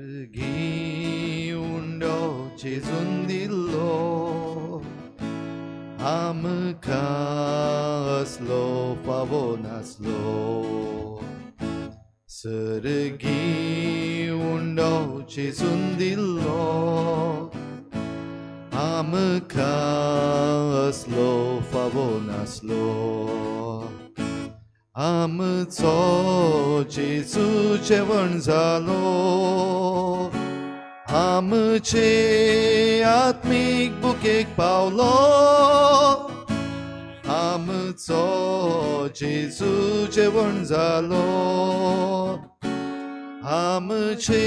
सर्गी उंडो जेजून दिल्लो आमकां असलो फावो नासलो. सर्गी उंडो जेजून दिल्लो आमकां असलो फावो नासलो. आमचो जेजू जेवण जालो आमचे आत्मीक बुकेक पावलो. आमचो जेजू जेवण जालो आमचे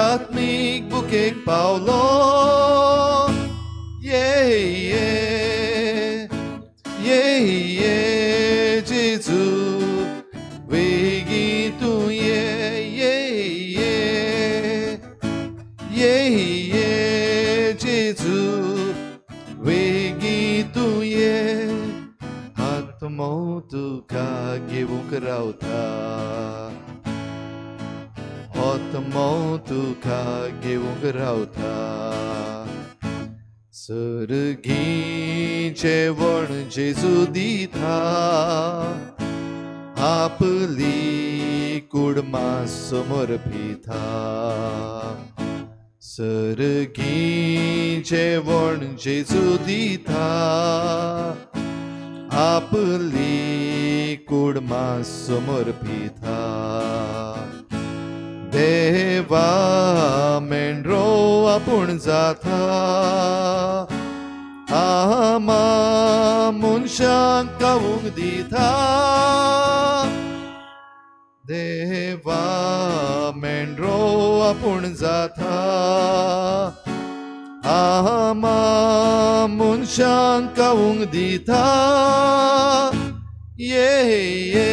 आत्मीक बुकेक पावलो. ये ये ये ये जेजू वेगी तूं ये ये ये ये ये जेजू वेगी तूं ये. आत्मो तुका घेवंक रावता आत्मो तुका घेवंक रावता. सर्गी जेवण जेजू दिता आपली कूड मांस समर्पिता. सर्गी जेवण जेजू दिता आपली कूड मांस समर्पिता. देवा मेंढरो आपूण जाता आमा मनशांक खावंक दिता. देवा मेंढरो आपूण जाता आमा मनशांक खावंक दिता. ये ये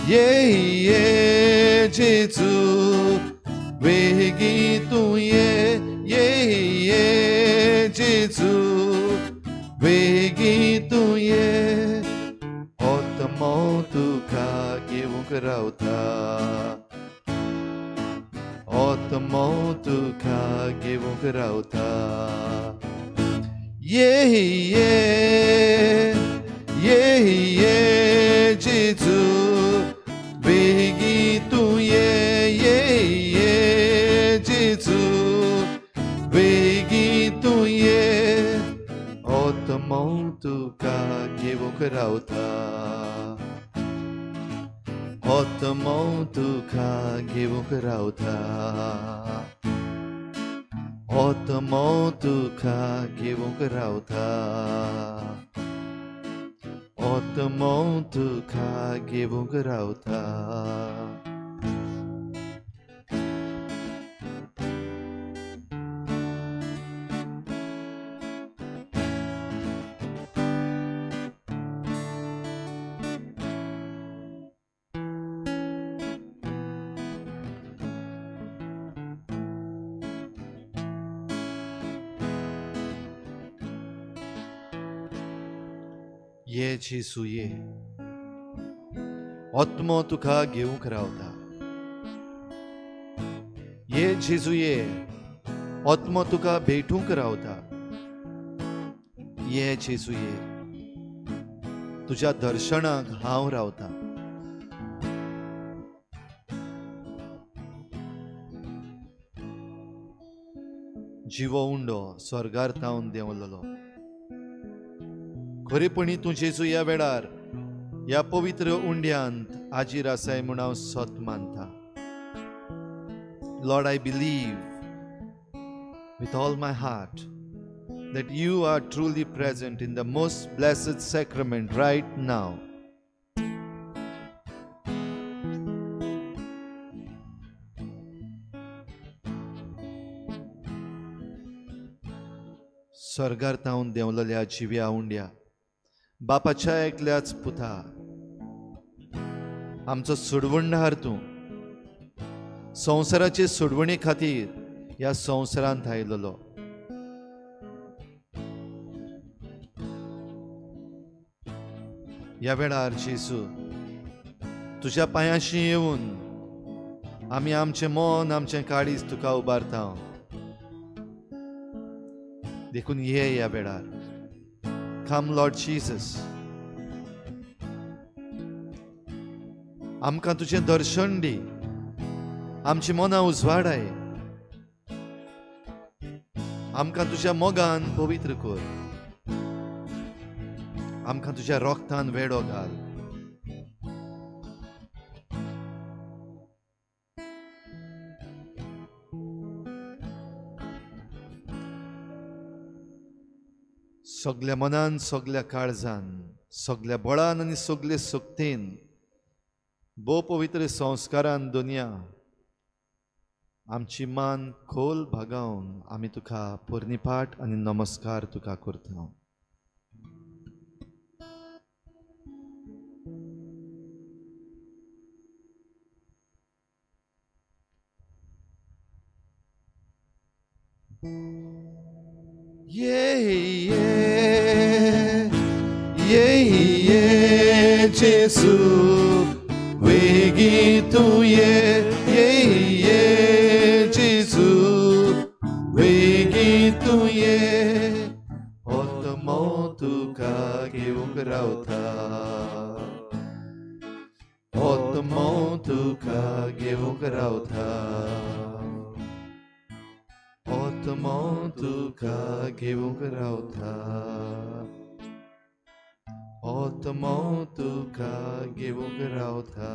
ये ये जेजू वेगी तूं ये ये ये जेजू वेगी तूं ये. आत्मो तुका घेवंक रावता आत्मो तुका घेवंक रावता. ये ये ये ये जेजू वेगी तूं ये ये ये जेजू वेगी तूं ये. आत्मो तुका घेवंक रावता आत्मो तुका घेवंक रावता आत्मो तुका घेवंक रावता आत्मो तुका घेवंक रावता. ये जेजू ये आत्मो तुका घेवंक रावता. ये जेजू ये आत्मो तुका भेटूंक रावता. ये जेजू ये तुज्या दर्शनाक हांव रावता. जिवो उंडो स्वर्गार तावन देंवलेलो खरेपणी तूं जेजू ह्या वेळार ह्या पवित्र उंड्यांत आजीर आसाय म्हूण हांव सत मानता. Lord, I believe with all my heart that you are truly present in the most blessed sacrament right now. स्वर्गार तावन देंवलेल्या जिव्या उंड्या बापाच्या एकल्याच पुता आमचो सोडवणहार तूं संवसाराचे सोडवणे खातीर ह्या संवसारांत आयलेलो. ह्या वेळार जेजू तुज्या पांयांशी येवन आमी आमचें मन, आमचें काळीज तुका उबारता. देखून ये ह्या वेळार. Come Lord Jesus. आमकां तुजें दर्शन दी, आमची मनां उजवाडाय, आमकां तुज्या मोगान पवित्र कर, आमकां तुज्या रोगतान वेडो घाल. सगल्या मनान, सगल्या काळजान, सगल्या बळान आनी सगले शक्तीन भोव पवित्र संस्कारान दुनिया आमची मान खोल भागावन आमी तुका पोरणीपाठ आनी नमस्कार तुका करता. ये ये ये ये जेसू वेगी तू ये ये ये जेसू वेगी तू ये आत्मो तुका घेवंक रावता, आत्मो तुका घेवंक रावता, आत्मो तुका घेवंक रावता, आत्मो तुका घेवंक रावता.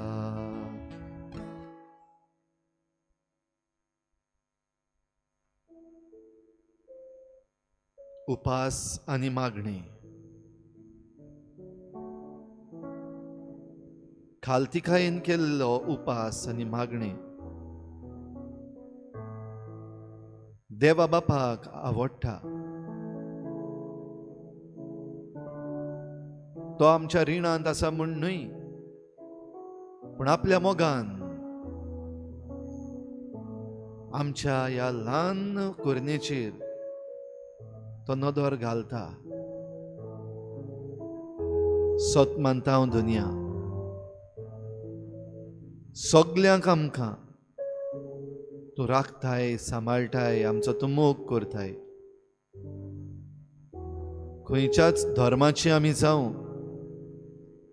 उपास आनी मागणी. खालतिकायेन केल्लो उपास आनी मागणी देवा बापाक आवडटा. तो आमच्या रिणांत आसा म्हूण न्हय, पूण आपल्या मोगान आमच्या ह्या ल्हान कोरणेचेर तो नदर घालता. सत मानता हांव दुनिया सगल्यांक आमकां तूं राखताय, सांबाळटाय, आमचो तूं मोग करताय. खंयच्याच धर्माची आमी जावं,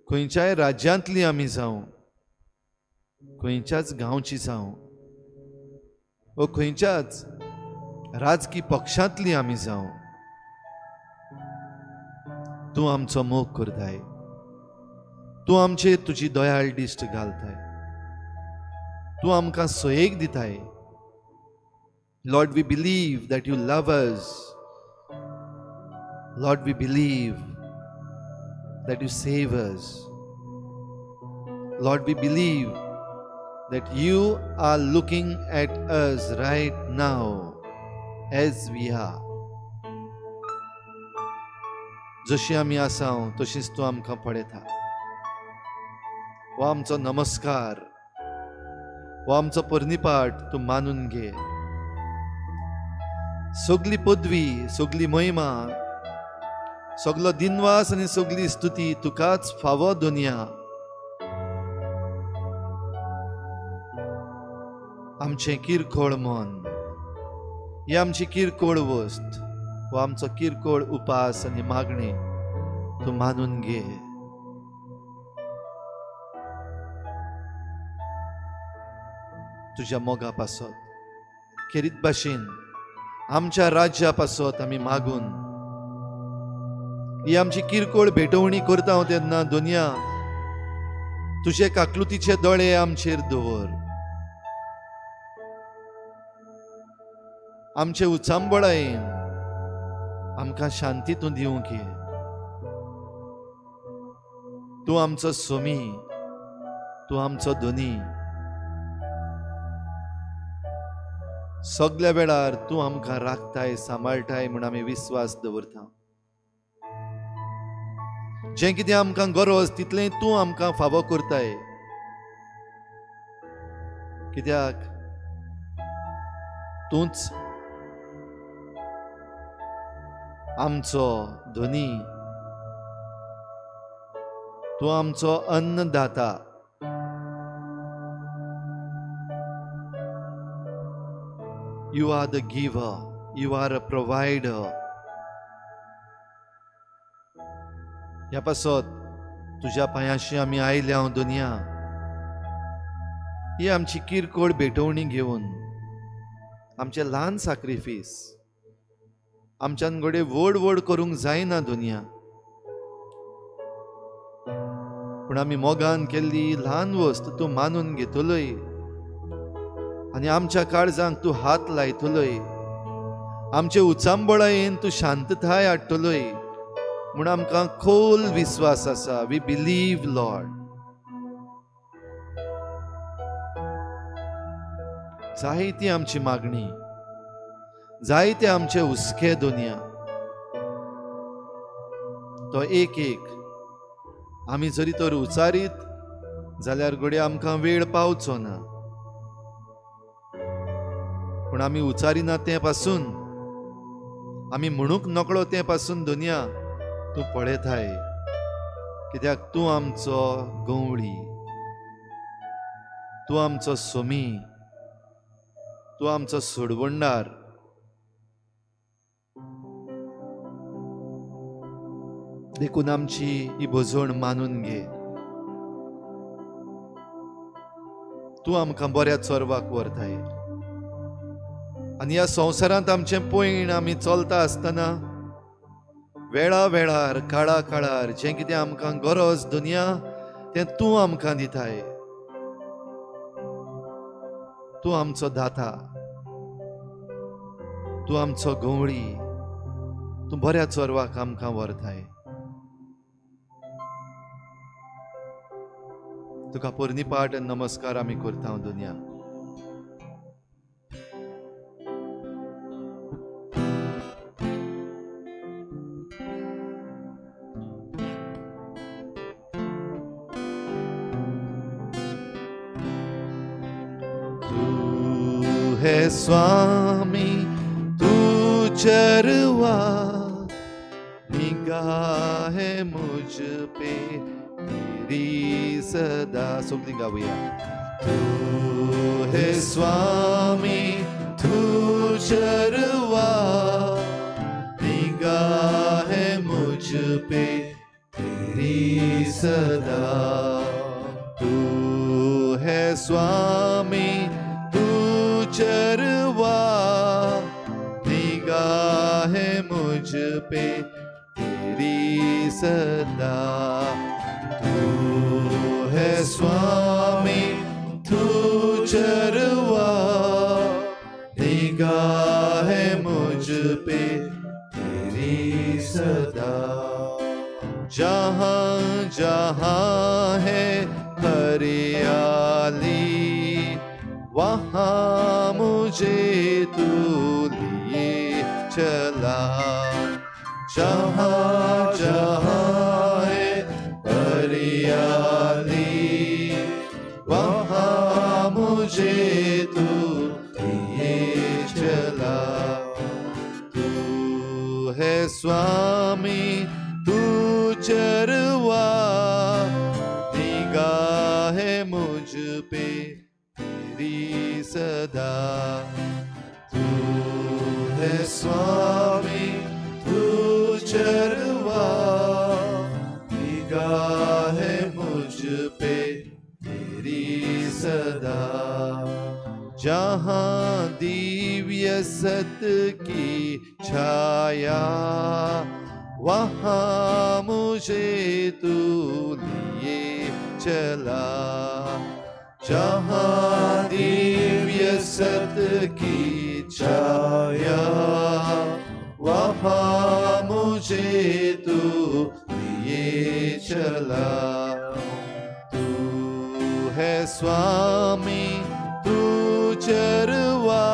खंयच्याय राज्यांतली आमी जावं, खंयच्याच गांवची जावं व खंयच्याच राजकी पक्षांतली आमी जावं, तूं आमचो मोग करताय, तूं आमचेर तुजी दयाळ दिश्ट घालताय, तूं आमकां सोयेक दिताय. Lord, we believe that you love us. Lord, we believe that you save us. Lord, we believe that you are looking at us right now as we are. जशी आमी आसाव तशीच तूं आमकां पळयता. हो आमचो नमस्कार, हो आमचो पोरणीपाठ तूं मानून घे. सगली पदवी, सगली महिमा, सगलो दिनवास आनी सगली स्तुती तुकाच फावो दुनिया. आमचें किरकोळ मन, ही आमची किरकोळ वस्त, हो आमचो किरकोळ उपास आनी मागणी तूं मानून घे. तुज्या मोगा पासत खेरीत भाशेन आमच्या राज्या पासत आमी मागून ही आमची किरकोळ भेटवणी करता हांव तेन्ना दुनिया तुजे काकलुतीचे दोळे आमचेर दवर. आमचे उचांबळायेन आमकां शांती तूं दिवंक ये. तूं आमचो सोमी, तूं आमचो धनी. सगल्या वेळार तूं आमकां राखताय, सांबाळटाय म्हूण आमी विस्वास दवरता. जें कितें आमकां गरज तितलें तूं आमकां फावो करताय. कित्याक तूंच आमचो धनी, तूं आमचो अन्नदाता. You are the giver, you are a provider. ह्या पासत तुज्या पांयाशी आमी आयल्या हांव दुनिया, ही आमची किरकोळ भेटवणी घेवन, आमचें ल्हान साक्रिफीस आमच्यान घडये व्हड व्हड करूंक जायना दुनिया, पूण आमी मोगान केल्ली ल्हान वस्त तूं मानून घेतलोय आनी आमच्या काळजांक तूं हात लायतलोय, आमचे उचांबळायेन तूं शांतताय हाडटलोय म्हूण आमकां खोल विस्वास आसा. We believe Lord. जायती आमची मागणी, जायते आमचे हुस्के दुनिया, तो एक एक आमी जरी तर उचारीत जाल्यार घडये आमकां वेळ पावचो ना, पूण आमी उचारिना तें पासून, आमी म्हणूंक नकळो तें पासून दुनिया तूं पळयताय, कित्याक तूं आमचो गंवळी, तूं आमचो सोमी, तूं आमचो सोडवणदार. देखून आमची ही भजवण मानून घे. तूं आमकां बऱ्या चोरवाक व्हरताय आनी ह्या संवसारांत आमचें पयण आमी चलता आसतना वेळा वेळार काळा काळार जें कितें आमकां गरज दुनिया तें तूं आमकां दिताय. तूं आमचो दाता, तूं आमचो गंवळी, तूं बऱ्या चोरवाक आमकां व्हरताय. तुका पोरणी पाठ आनी नमस्कार आमी करता दुनिया. तू है स्वामी, तू चरवा, निगाह है मुझ पे तेरी सदा. सोबती गावया. तू है स्वामी, तू चरवा, निगाह है मुझ पे तेरी सदा. तू है स्वामी, तू चरवा, निगाह है मुझ पे तेरी सदा. तू है स्वामी, तू चरवा, निगाह है मुझ पे तेरी सदा. जहाँ जहाँ है हरियाली, वहाँ मुझे तू लिए चला. जहाँ जहाँ है हरियाली, वहाँ मुझे तू लिए चला. तू है स्वामी, तू चरवा, निगाह है मुझ पे तेरी सदा. तू है स्वामी, तू चरवा, निगाह है मुझ पे तेरी सदा. जहाँ दिव्य सत की छाया, वहाँ मुझे तू लिए चला. जहाँ दिव्य सत की छाया, वहाँ मुझे तू लिए चला. तू है स्वामी, तू चरवा,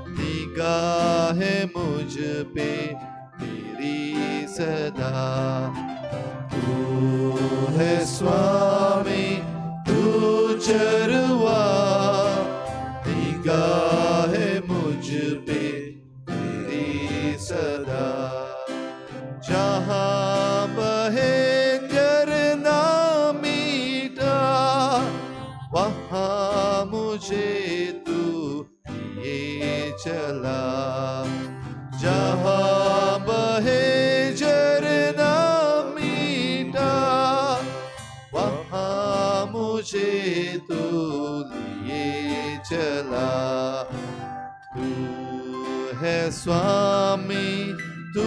निगाह है मुझ पे तेरी सदा. तू है स्वामी, तू चरवा, निगाह है मुझ पे तेरी सदा. जहाँ बहे झरना मीठा, वहाँ मुझे तू लिए है स्वामी तू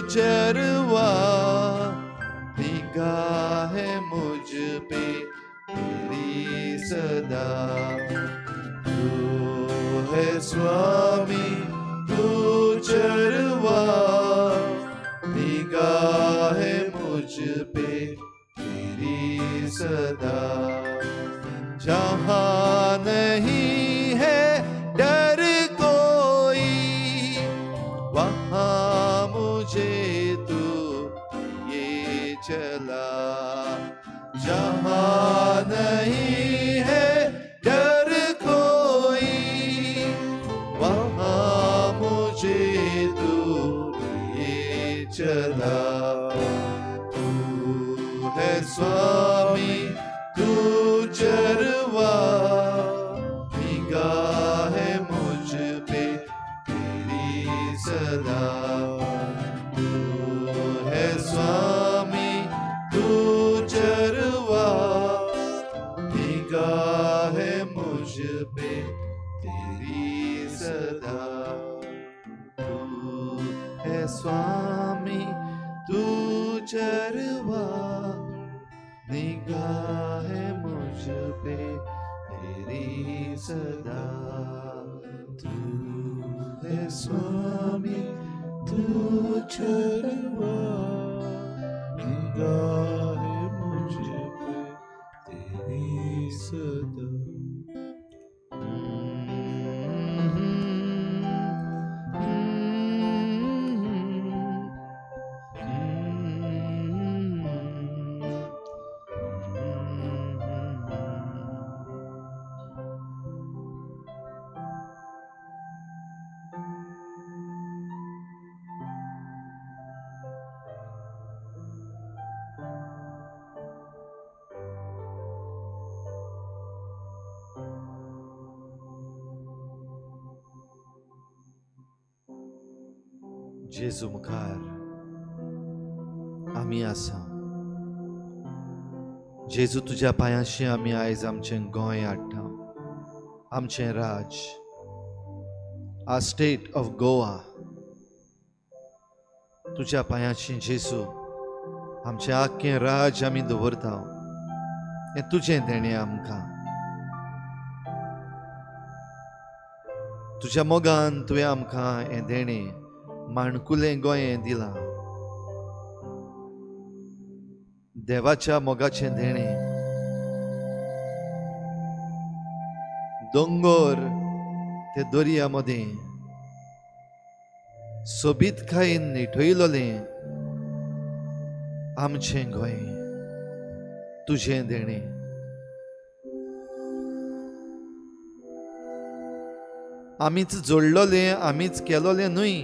चरवा, निगाह है मुझ पे तेरी सदा। तू है स्वामी तू चरवा, निगाह है मुझ पे तेरी सदा। जहाँ नहीं है डर कोई, वहाँ मुझे तू ये चला। जहाँ नहीं है डर कोई, वहाँ मुझे तू ये चला। तू है स्वामी तू चरवा, निगाह है मुझ पे तेरी सदा। तू है स्वामी तू चरवा, निगाह है मुझ पे तेरी सदा। तू है स्वामी तू चरवा, निगाह है मुझ पे तेरी सदा। तू है स्वामी तू चरवा, निगाह है मुझ पे तेरी सदा। जेजू मुखार आमी आसा। जेजू तुज्या पांयांशी आमी आयज आमचें गोंय हाडटा, आमचें राज, आ स्टेट ऑफ गोवा तुज्या पांयांशी जेजू आमचें आख्खें राज आमी दवरता। हें तुजें देणें आमकां, तुज्या मोगान तुवें आमकां हें देणें माणकुलें गोंयें दिलां। देवाच्या मोगाचें देणें, दोंगोर ते दर्या मदें सोबीतकायेन निठयलोलें आमचें गोंय तुजें देणें। आमीच जोडलोलें, आमीच केलोलें न्हय,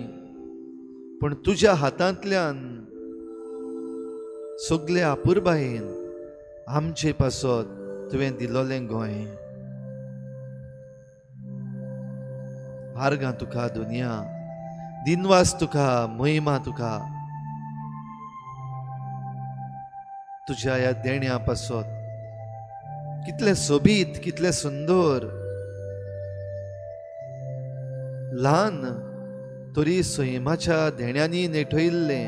पूण तुज्या हातांतल्यान सगळे अपुरबायेन आमचे पासत तुवें दिलोलें गोंय। आर्गां तुका दुनिया, दिनवास तुका, महिमा तुका, तुज्या ह्या देण्या पासत। कितलें सोबीत, कितलें सुंदर, ल्हान तरी सैमाच्या देण्यांनी नेठयिल्लें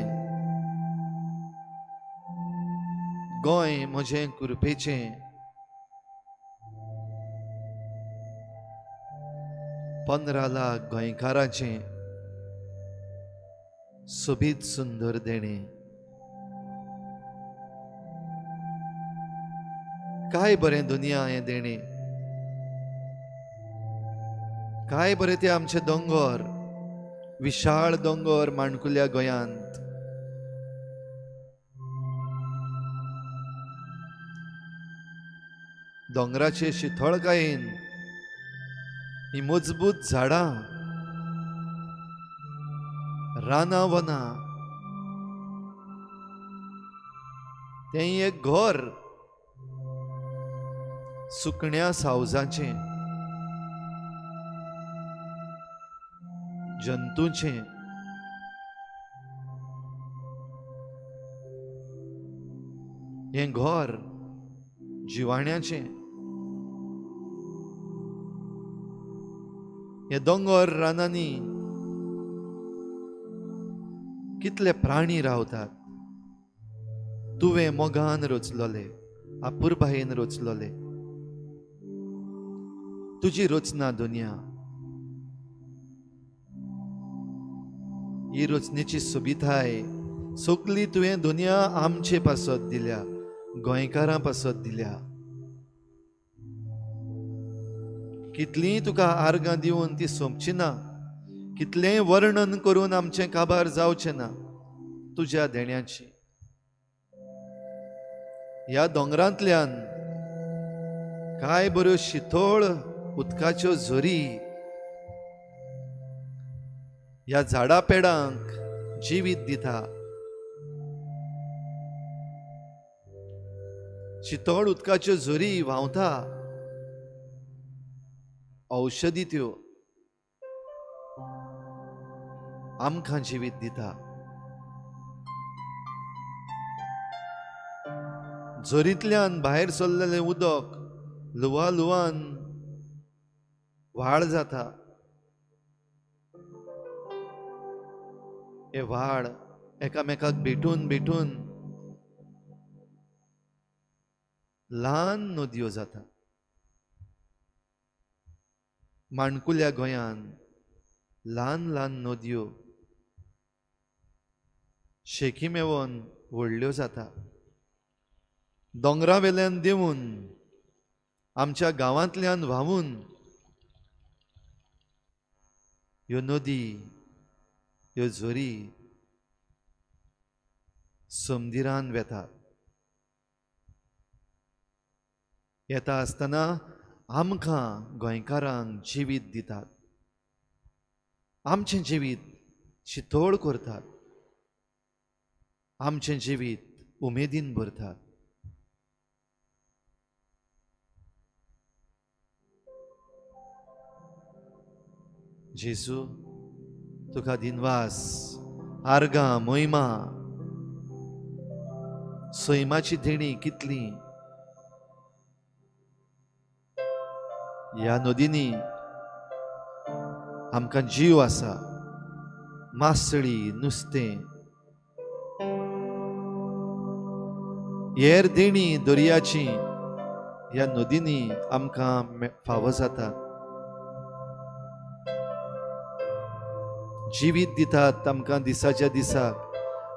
गोंय म्हजें कृपेचें। 15 लाख गोंयकारांचें सोबीत सुंदर देणें। काय बरें दुनिया हें देणें, काय बरें ते आमचे दोंगर, विशाळ दोंगर माणकुल्या गोंयांत। दोंगराचे शिथळकायेन ही मजबूत झाडां, रानां वनां, तें एक घर सुकण्या सावजांचें, जंतूचें। हें घर जिवाण्याचें। हे दोंगर रानांनी कितले प्राणी रावतात. तुवें मोगान रचलोले, अपुरबायेन रचलोले. तुजी रचना दुनिया, ही रचनेची सोबिताय सगली तुवें दुनिया आमचे पासत दिल्या, गोंयकारां पासत दिल्या. कितलीं तुका आर्गां दिवन ती सोंपची ना, कितलेंय वर्णन करून आमचें काबार जावचें ना तुज्या देण्याची. ह्या दोंगरांतल्यान काय बऱ्यो शितोळ उदकाच्यो झरी ह्या झाडा पेडांक जिवीत दिता. शितोळ उदकाच्यो झरी व्हांवता, औषधी त्यो आमकां जिवीत दिता. झरींतल्यान भायर सरलेलें उदक लुवा लुवान व्हाळ जाता. हे व्हाळ एकामेकाक भेटून भेटून ल्हान नदयो जाता. माणकुल्या गोंयान ल्हान ल्हान नदयो शेकी मेवन व्हडल्यो जाता. दोंगरा वेल्यान देंवून आमच्या गांवांतल्यान व्हांवून ह्यो नदी, ह्यो झरी समुद्रान वेतात. येता आसतना आमकां गोंयकारांक जिवीत दितात, आमचें जिवीत शितोळ करतात, आमचें जिवीत उमेदीन भरतात. जेजू, तुका दिनवास, आर्गां, मोहिमा. सैमाची देणी कितली ह्या नदींनी आमकां जीव आसा. मासळी, नुस्तें, हेर देणी दर्याची ह्या नदींनी आमकां फावो जाता. जिवीत दितात आमकां दिसाच्या दिसाक.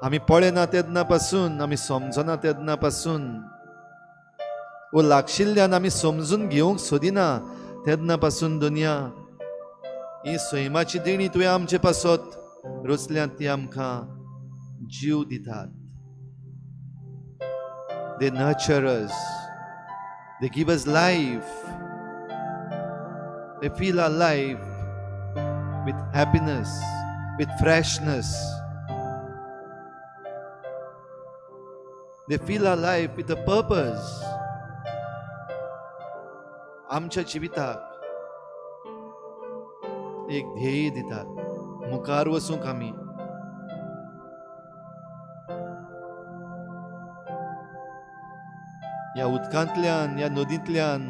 आमी पळयना तेन्ना पासून, आमी समजना तेन्ना पासून, वो लागशिल्ल्यान आमी समजून घेवंक सोदिना तेन्ना पासून दुनिया ही सैमाची देणी तुवें आमचे पासत रचल्यात, ती आमकां जीव दितात. They nurture us, they give us life, they fill our life with happiness, with freshness. They fill our life with a purpose. आमच्या जिविताक एक ध्येय दितात, मुखार वचूंक आमी. ह्या उदकांतल्यान, ह्या नदींतल्यान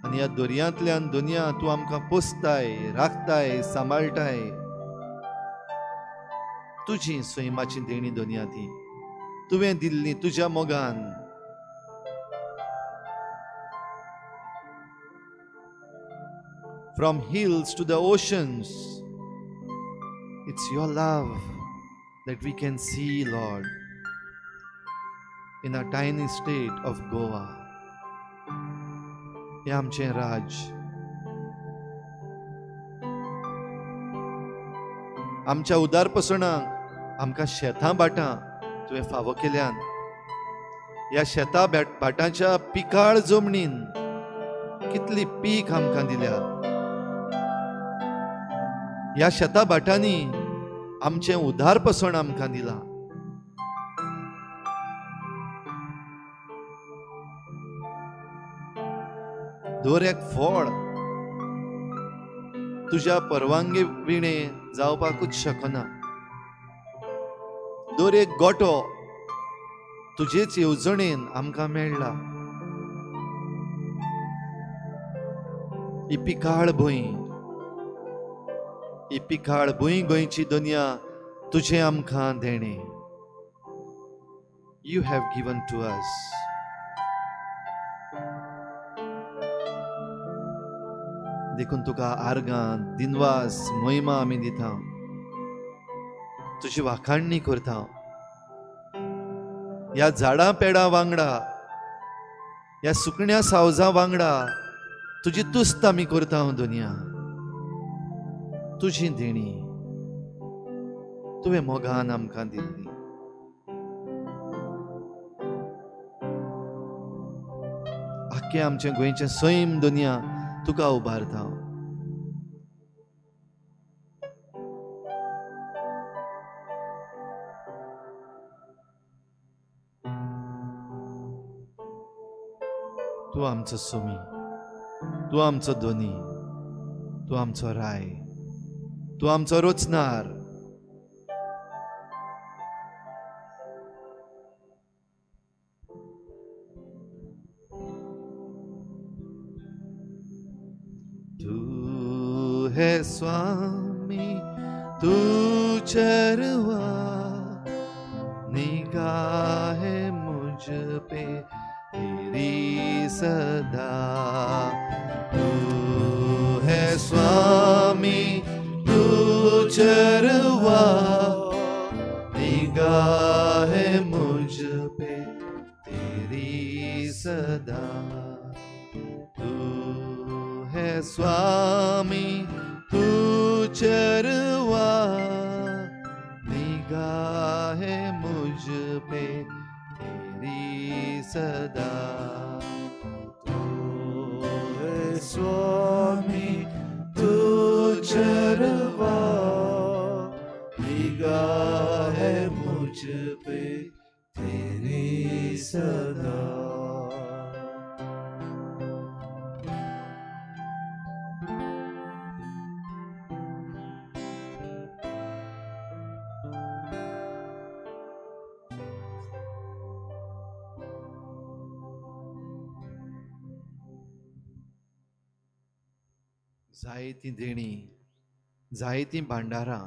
आनी ह्या दर्यांतल्यान दुनिया तूं आमकां पोसताय, राखताय, सांबाळटाय. तुजी सैमाची देणी दुनिया ती तुवें दिल्ली तुज्या मोगान. From hills to the oceans, it's your love that we can see, Lord, in our tiny state of Goa. हें आमचें राज. आमच्या उदारपसणाक आमकां शेतां भाटां तुवें फावो केल्यान. ह्या शेतां भाटांच्या पिकाळ जमनीन कितली पीक आमकां दिल्या. ह्या शेतां भाटांनी आमचें उदारपसण आमकां दिलां. दर एक फळ तुज्या परवानगे विणे जावपाकूच शकना. दर एक गोटो तुजेच येवजणेन आमकां मेळ्ळा. ही पिकाळ भूंय, ही पिकाळ भूंय गोंयची दुनिया तुजें आमकां देणें. You have given to us. देखून तुका आर्गां, दिनवास, महिमा आमी दिता, तुजी वाखाणणी करता. ह्या झाडां पेडां वांगडा, ह्या सुकण्या सावजां वांगडा तुजी तुस्त आमी करता. दुनिया तुजी देणी तुवें मोगान आमकां दिल्ली. आख्खें आमचें गोंयचें सैम दुनिया तुका उबारता. तूं आमचो सोमी, तूं आमचो धनी, तूं आमचो राय, तूं आमचो रचणार. तू है स्वामी, तू चरवा, निगाह है मुझ पे तेरी सदा. तू है स्वामी, तू चरवा, निगाह है मुझ पे तेरी सदा. तू है स्वामी, तू चरवा, निगाह है मुझ पे तेरी सदा. तू है स्वामी, तू चरवा, निगाह है मुझ पे तेरी सदा. जायतीं देणीं, जायतीं भांडारां,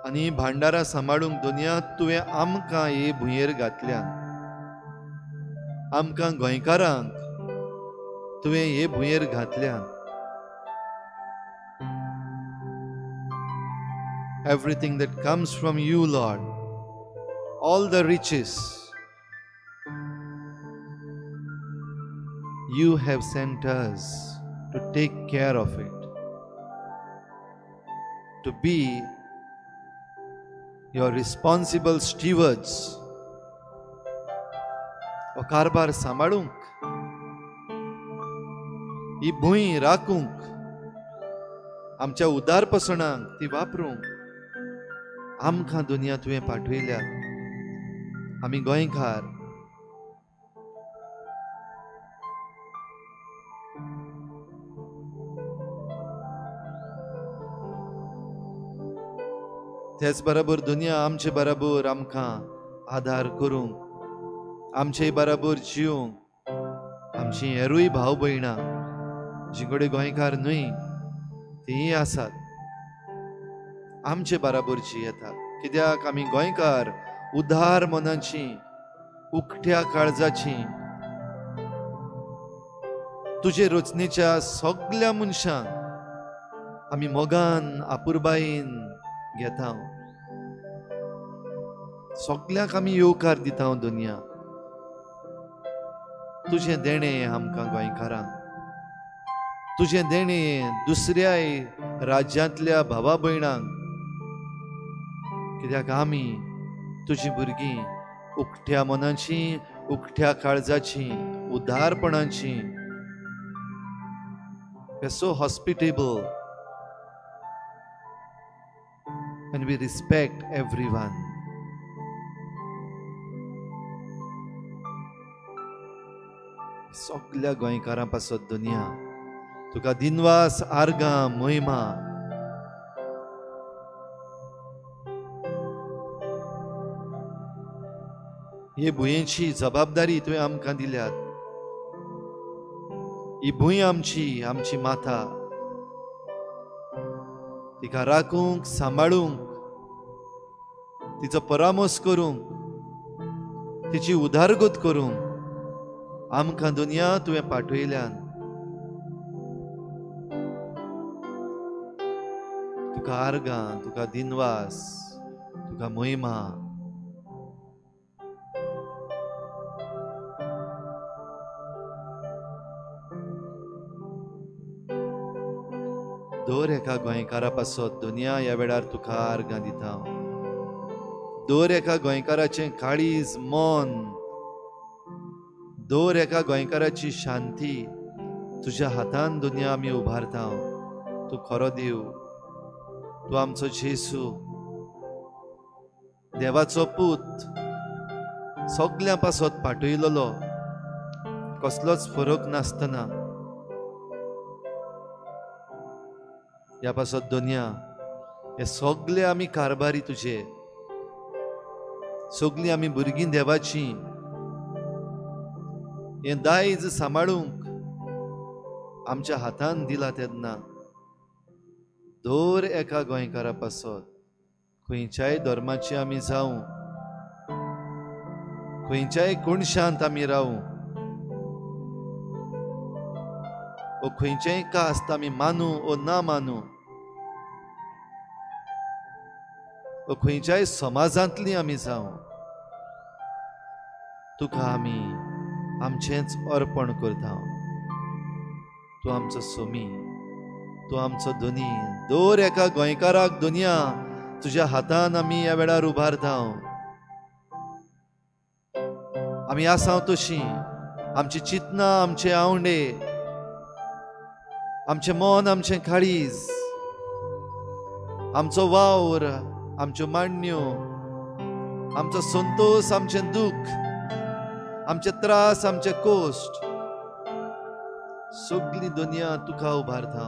आनी भांडारां सांबाळूंक दुनिया तुवें आमकां हे भुंयेर घातल्या. आमकां गोंयकारांक तुवें हे भुंयेर घातल्या. Everything that comes from you, Lord, all the riches you have sent us to take care of it, to be your responsible stewards. हो कारभार सांबाळूंक, ही भूंय राखूंक, आमच्या उदारपसणाक ती वापरूंक आमकां दुनिया तुवें पाठयल्या. आमी गोंयकार तेच बराबर दुनिया आमचे बराबर आमकां आदार करूंक, आमचे बराबर जिवंक आमची हेरूय भाव भयणां जी कडेन गोंयकार न्हय तीय आसात, आमचे बराबर जियेतात. कित्याक आमी गोंयकार उदार मनाची, उकट्या काळजाची, तुजे रचनेच्या सगल्या मनशांक आमी मोगान आपुरबायेन घेता. सगल्यांक आमी येवकार दिता. दुनिया तुजें देणें आमकां गोंयकारांक, तुजें देणें दुसऱ्याय राज्यांतल्या भावा भयणांक. कित्याक आमी तुजीं भुरगीं उकट्या मनाची, उकट्या काळजाची, उदारपणाची. We are so hospitable and we respect everyone. सगल्या गोंयकारां पासत दुनिया तुका दिनवास, आर्गां, महिमा. हे भुंयेची जबाबदारी तुवें आमकां दिल्यात. ही भूंय आमची, आमची माता. तिका राखूंक, सांबाळूंक, तिचो परामर्श करूंक, तिची उदारगत करूंक आमकां दुनिया तुवें पाठयल्यान। तुका आर्गां, तुका दिनवास, तुका महिमा। दर एका गोंयकारा पासत दुनिया ह्या वेळार तुका आर्गां दिता। दर एका गोंयकाराचें काळीज, मन, दर एका गोंयकाराची शांती तुज्या हातान दुनिया आमी उबारता। तूं खरो देव, तूं आमचो जेजू, देवाचो पूत, सगल्यां पासत पाठयलेलो, कसलोच फरक नासतना। ह्या पासत दुनिया हे सगळे आमी कारभारी तुजे, सगळीं आमी भुरगीं देवाची। हें दायज सांबाळूंक आमच्या हातान दिला तेन्ना दर एका गोंयकारा पासत, खंयच्याय धर्माची आमी जावं, खंयच्याय कोणशांत आमी रावूं, ओ खंयचेय कास्त आमी मानू ओ ना मानू, ओ खंयच्याय समाजांतली आमी जावं, तुका आमी आमचेंच अर्पण करता। तूं आमचो सोमी, तूं आमचो धनी। दर एका गोंयकाराक दुनिया तुज्या हातान आमी ह्या वेळार उबारता। आमी आसा तशी, आमची चिंतना, आमचे आवंडे, आमचें मन, आमचें काळीज, आमचो वावर, आमच्यो मांडण्यो, आमचो संतोष, आमचें दुख्ख, आमचे त्रास, आमचे कोश्ट, सगली दुनिया तुका उबारता।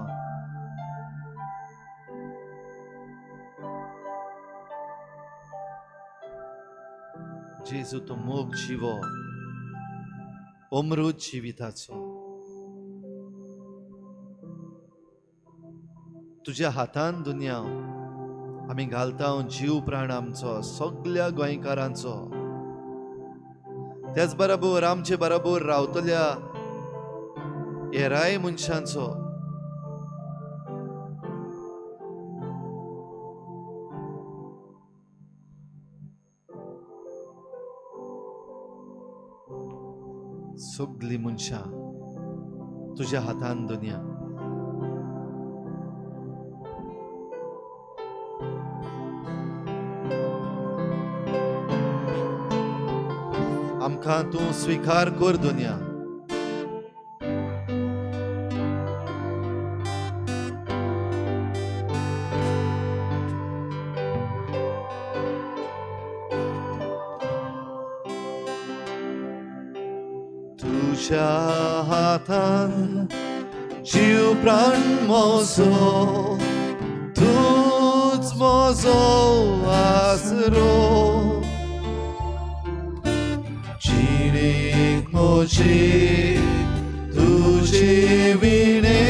जेजू, तूं मोग जिवो, अमृत जिविताचो। तुज्या हातान दुनिया आमी घालता जीव प्राण आमचो, सगल्या गोंयकारांचो। त्याच बरोबर आमचे बरोबर रावतल्या हेराय मनशांचो। सगली मनशां तुज्या हातान दुनिया। आमकां तूं स्विकार कर दुनिया। तुज्या हातान जीव प्राण म्हजो, तूंच म्हजो आसरो। जिणेक म्हजे तुजे विणे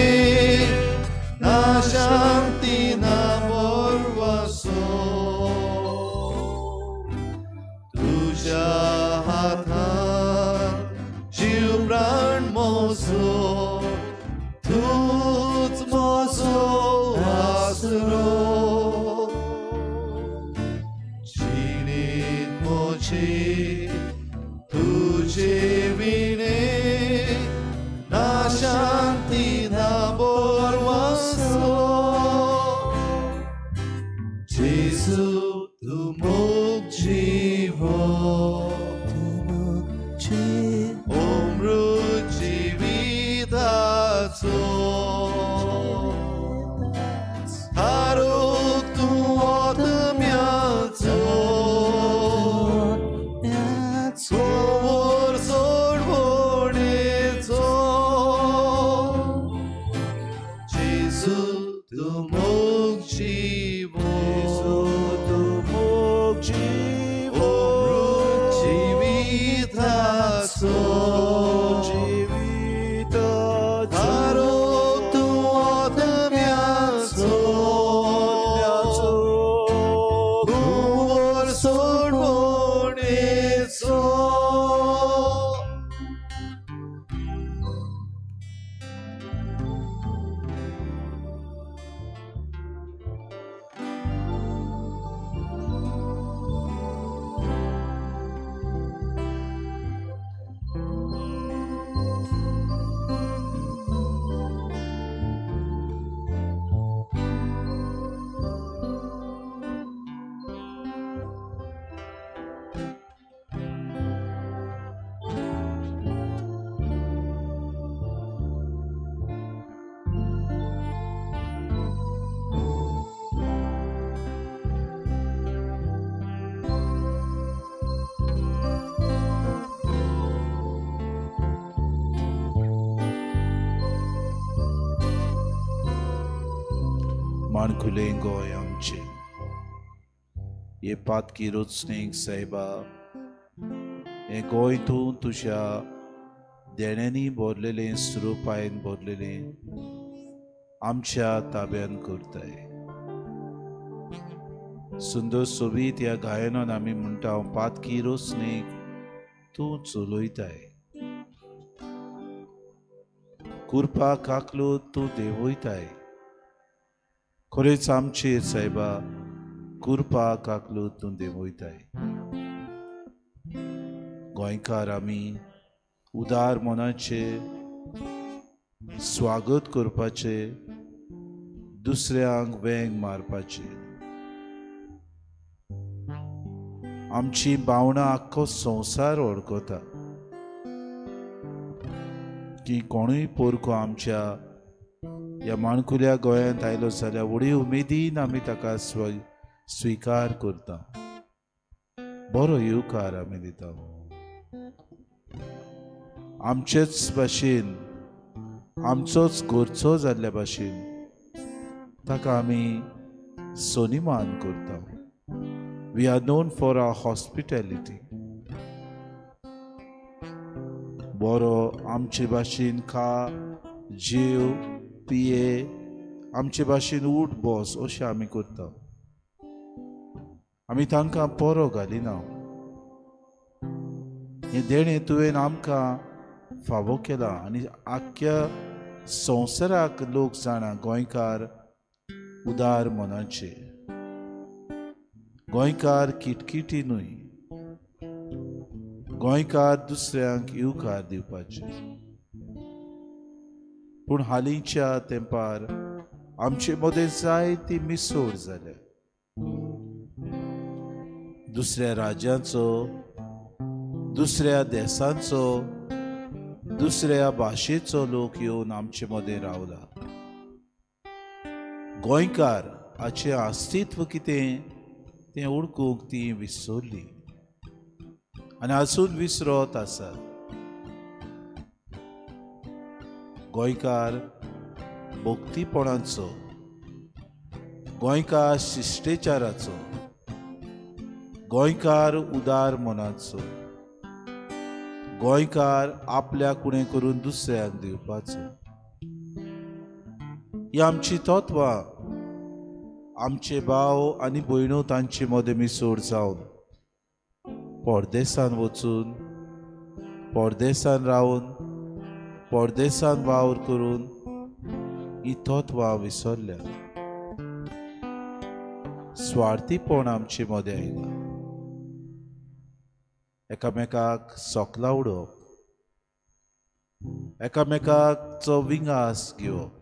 ना शांती ना बरवासो। तुज्या हातान जीव प्राण म्हजो, तूंच म्हजो आसरो। जिणेंत म्हजे तुजे विणे ना शांती ना बरवासो। जेजू, तूं मोग जिवो, अमृत जिविताचो। आरोग तूं आत्म्याचो, चोर सोडवणेचो। जेजू, तूं मोग जिवो, तूं मोग जिवो, अमृत जिविताचो। माणकुलें गोंय आमचें. हे पातकी रचणेक सायबा, हें गोंय तूं तुज्या देण्यांनी भरलेलें, स्वरुपायन भरलेलें आमच्या ताब्यान करताय. सुंदर सोबीत ह्या गायनान आमी म्हणटा, पातकी रचणेक तूं चलयताय, कुरपा काकलो तूं देंवयताय. खरेंच आमचेर सायबा कुरपा काकलो तूं देंवयताय. गोंयकार आमी उदार मनाचे स्वागत करपाचे, दुसऱ्यांक वेंग मारपाचे. आमची भावनां आख्खो संवसार वळखता की कोणूय पोरको आमच्या ह्या माणकुल्या गोंयांत आयलो जाल्यार व्हडी उमेदीन आमी ताका स्विकार करता, बरो येवकार आमी दिता. आमचेच भाशेन, आमचोच घरचो जाल्ल्या भाशेन ताका आमी सन्मान करता. We are known for our hospitality. बरो आमचे भाशेन खा, जेव, पिये, आमचे भाशेन उठ बस अशें आमी करता. आमी तांकां पोरो घालिना. हें देणें तुवें आमकां फावो केलां आनी आख्ख्या संवसाराक लोक जाणा गोंयकार उदार मनाचे, गोंयकार किटकिटी न्हय, गोंयकार दुसऱ्यांक येवकार दिवपाचे. पूण हालींच्या तेंपार आमचे मदें जायती मिसोड जाल्या. दुसऱ्या राज्यांचो, दुसऱ्या देशांचो, दुसऱ्या भाशेचो लोक येवन आमचे मदें रावला. गोंयकार हाचें अस्तित्व कितें तें ओळखूंक ती विसरली आनी आजून विसरत आसात. गोंयकार भक्तीपणाचो, गोंयकार शिश्टेचाराचो, गोंयकार उदार मनाचो, गोंयकार आपल्या कुणें करून दुसऱ्यांक दिवपाचो. ही आमची तत्वां. आमचे भाव आनी भयणो तांचे मदें मिसोड जावन परदेसान वचून, परदेसान रावन, परदेसान वावर करून ही तत्वां विसरल्या. स्वार्थीपण आमचे मदें आयलां. एकामेकाक सोकला उडोवप, एकामेकाचो विंगास घेवप,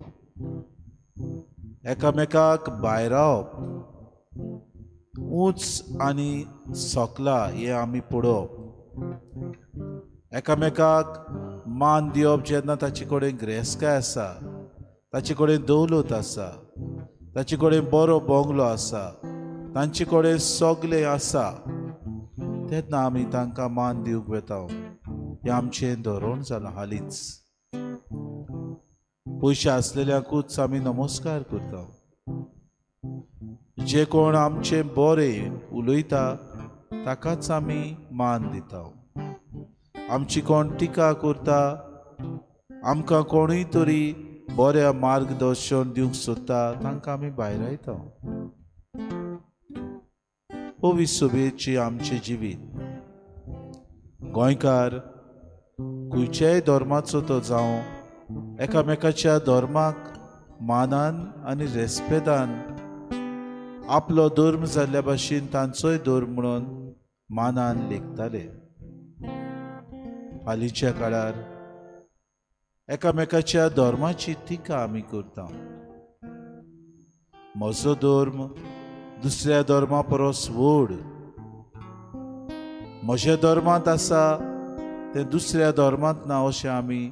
एकामेकाक भायरावप, ऊंच आनी सोकला हें आमी पळोवप, एकामेकाक मान दिवप जेन्ना ताचे कडेन ग्रेसकाय आसा, ताचे कडेन दौलत आसा, ताचे कडेन बरो बंगलो आसा, तांचे कडेन सगळें आसा, तेन्ना आमी तांकां मान दिवंक वेता. हें आमचें धोरण जालां. हालींच पयशे आसलेल्यांकूच आमी नमस्कार करता. जे कोण आमचें बरें उलयता ताकाच आमी मान दिता. आमची कोण टिका करता, आमकां कोणूय तरी बऱ्या मार्गदर्शन दिवंक सोदता, तांकां आमी भायरायता. पवित्र आमचें जिवीत. गोंयकार खंयच्याय धर्माचो तो जावं, एकामेकाच्या धर्माक मानान आनी रेस्पेदान आपलो धर्म जाल्ल्या भाशेन तांचोय धर्म म्हणून मानान लेखताले. हालींच्या काळार एकामेकाच्या धर्माची टिका आमी करता. म्हजो धर्म दुसऱ्या धर्मा परस व्हड, म्हज्या धर्मांत आसा तें दुसऱ्या धर्मांत ना अशें आमी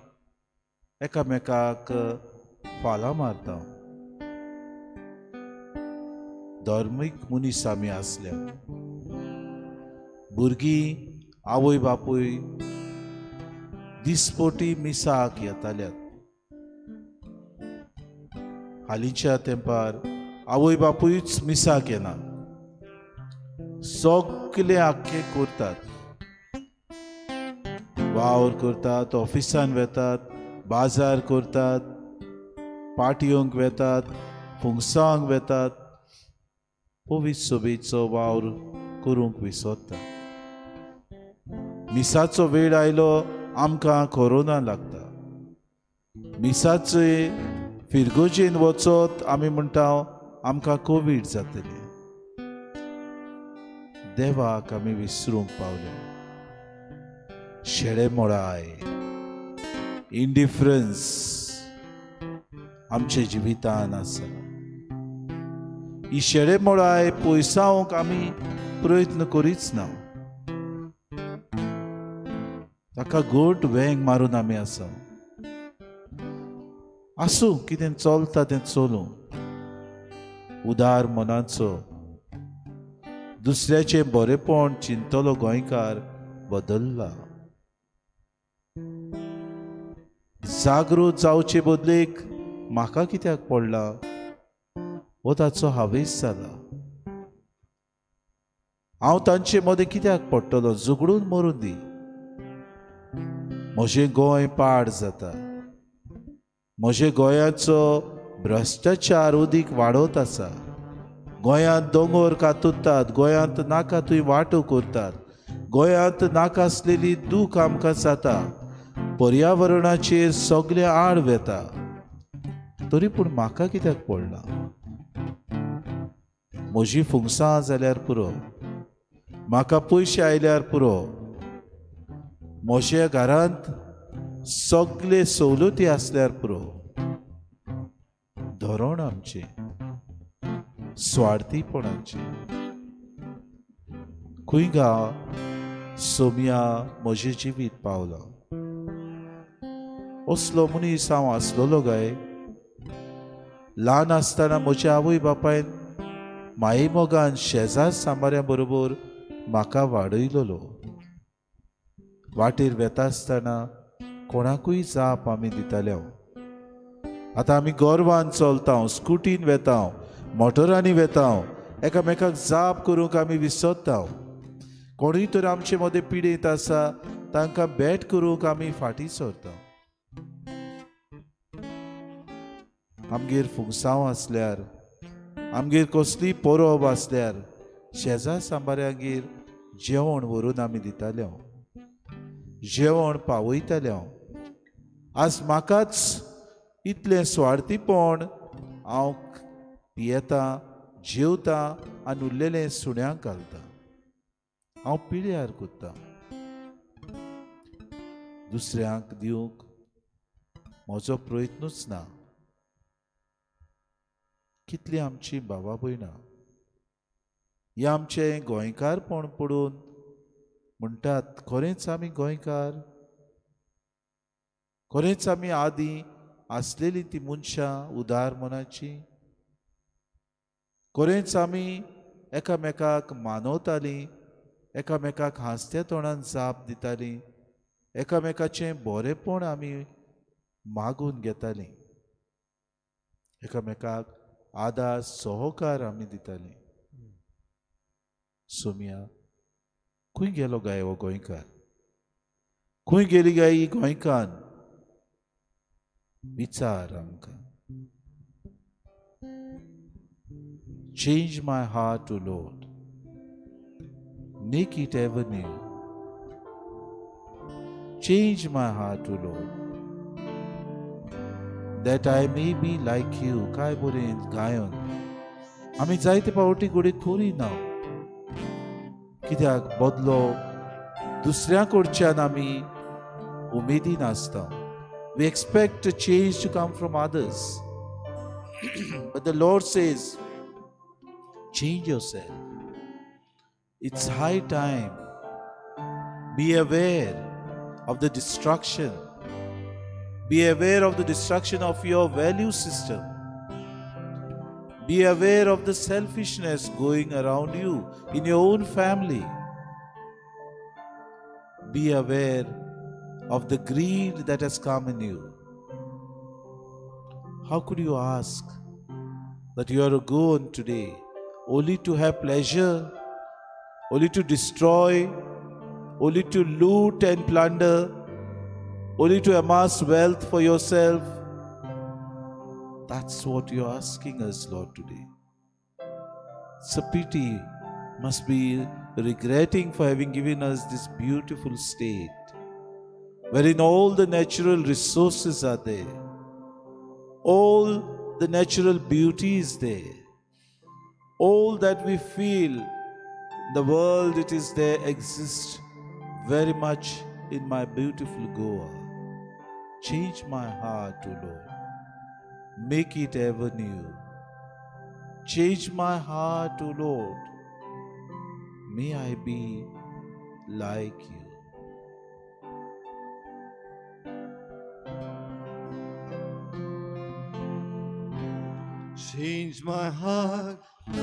एकामेकाक फालां मारता. धर्मीक मनीस आमी आसल्या. भुरगीं आवय बापूय दिसपोटी मिसाक येताल्यात. हालींच्या तेंपार आवय बापूयच मिसाक येना, सगळे आख्खे करतात, वावर करतात, ऑफिसान वेतात, बाजार करतात, पाटयोंक वेतात, फुंगसांक वेतात, पवित्र सोबेचो वावर करूंक विसरता. मिसाचो वेळ आयलो आमकां कोरोना लागता. मिसाचे फिरगोजेन वचत आमी म्हणटा आमकां कोवीड जातलें. देवाक आमी विसरूंक पावले. शेळे मोडाय, इंडिफरन्स आमच्या जिवितान आसा. ही शेळे मोडाय पयसावंक आमी प्रयत्न करीच ना. ताका घट वेंग मारून आमी आसा. आसूं, कितें चलता तें चलूं. उदार मनाचो, दुसऱ्याचें बरेपण चिंतलो गोंयकार बदल्ला. जागृत जावचे बदलेक म्हाका कित्याक पडला हो ताचो हावेस जाला. हांव तांचे मदें कित्याक पडटलो, झगडून मरून दी. म्हजें गोंय पाड जाता, म्हजे गोंयाचो भ्रश्टाचार उदीक वाडत आसा. गोंयांत दोंगर कातुरतात, गोंयांत नाका थंय वांटो करतात, गोंयांत नाका आसलेली दूख आमकां जाता, पर्यावरणाचेर सगळे आड वेता. तरी पूण म्हाका कित्याक पडला? म्हजी फुंगसां जाल्यार पुरो, म्हाका पयशे आयल्यार पुरो, म्हज्या घरांत सगळे सवलती आसल्यार पुरो. धोरण आमचें स्वार्थीपणाचें. खंय गा सोम्या म्हजें जिवीत पावलां. असलो मनीस हांव आसलेलो काय? ल्हान आसतना म्हज्या आवय बापायन मायेमोगान शेजार सांबाऱ्या बरोबर म्हाका वाडयलेलो. वाटेर वेता आसतना कोणाकूय जाप आमी दिताले. आतां आमी गोरवान चलता, स्कुटीन वेता, मोटरांनी वेता, एकामेकाक जाप करूंक आमी विसरता. कोणूय तर आमचे मदें पिडेंत आसा तांकां भेट करूंक आमी फाटीं सरता. आमगेर फुंगसांव आसल्यार, आमगेर कसली परब आसल्यार शेजार सांबाऱ्यांगेर जेवण व्हरून आमी दिताले, जेवण पावयताले. आज म्हाकाच इतलें स्वार्थीपण, हांव पियेता, जेवता आनी उरलेलें सुण्यांक घालता. हांव पिळ्यार करता. दुसऱ्यांक दिवंक म्हजो प्रयत्नूच ना. कितली आमची भावा भयणां हे आमचें गोंयकारपण पडून म्हणटात, खरेंच आमी गोंयकार, खरेंच आमी आदीं आसलेली ती मनशां उदार मनाची, खरेंच आमी एकामेकाक मानवतालीं, एकामेकाक हांसत्या तोंडान जाप दितालीं, एकामेकाचें बरेपण आमी मागून घेतालीं, एकामेकाक आदार सहकार आमी दितालीं. सोम्या, खंय गेलो गाय हो गोंयकार? खंय गेली गाय ही गोंयकार? विचार आमकां. Change my heart, O Lord, make it ever new. Change my heart, O Lord, that I may be like you. काय बरें गायन आमी जायते पावटी घडये करिना. कित्याक बदलो दुसऱ्या कडच्यान आमी उमेदीन आसता. We expect a change to come from others. But the Lord says, change yourself. It's high time. Be aware of the destruction. Be aware of the destruction of your value system. Be aware of the selfishness going around you in your own family. Be aware of the greed that has come in you. How could you ask that you are a Goan today only to have pleasure, only to destroy, only to loot and plunder, only to amass wealth for yourself? That's what you're asking us, Lord, today. It's a pity. Must be regretting for having given us this beautiful state wherein all the natural resources are there, all the natural beauty is there, all that we feel in the world, it is there, exists very much in my beautiful Goa. Change my heart, O Lord. Make it ever new. Change my heart, O Lord. May I be like you. Change my heart, O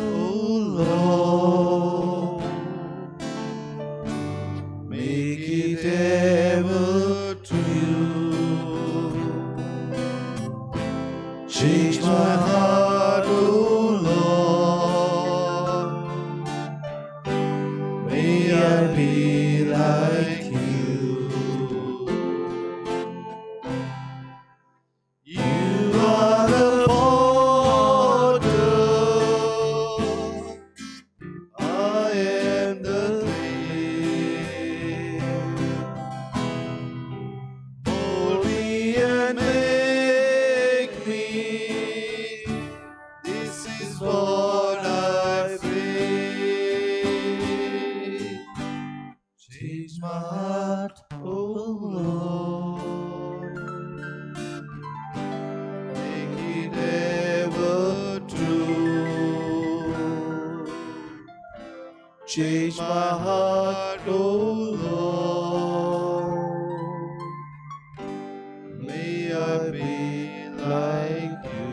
Lord. Make it ever true. Change my heart, O Lord. May I be like you. You are the potter, I am the clay. Mold me and make me. This is what I pray. Change my heart, O Lord. Make it ever true. Change my heart, O Lord. May I be like you.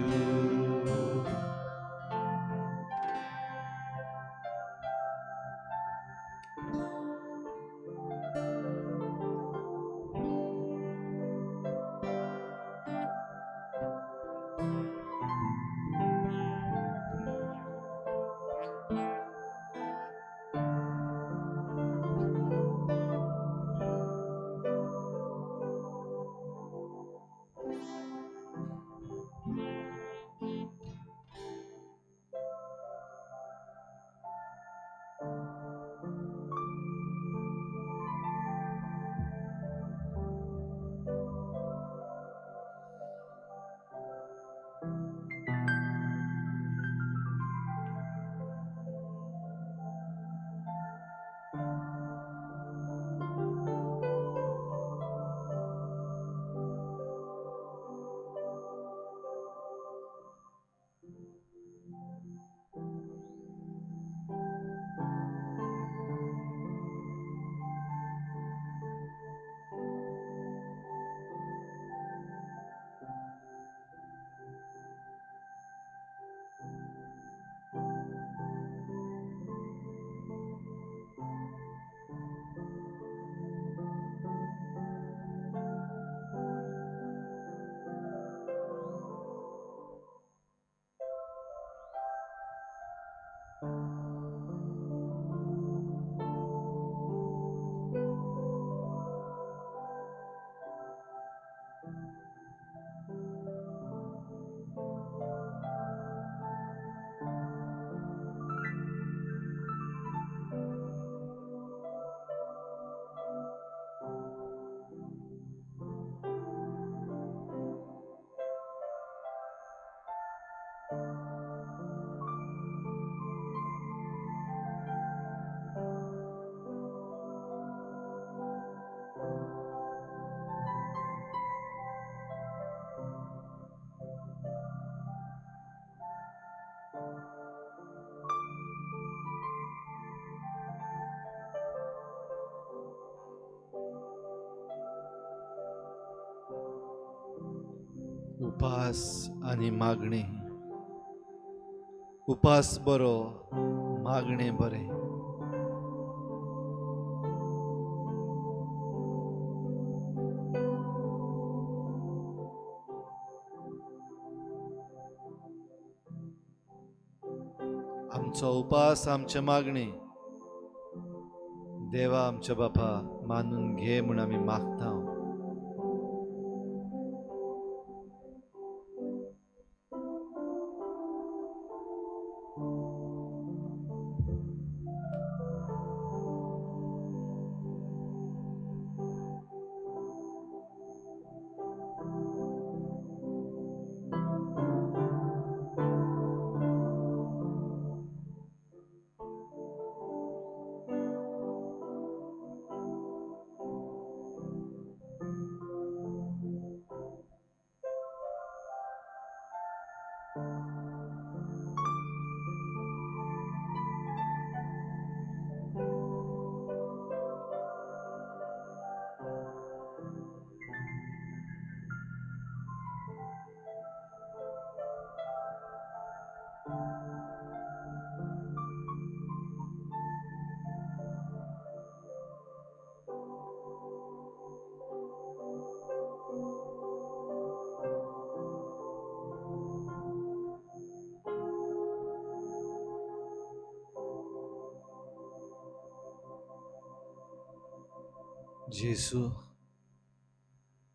उपास आनी मागणें. उपास बरो, मागणें बरें. आमचो उपास, आमचें मागणें देवा आमच्या बापा मानून घे म्हूण आमी मागता. जेसू,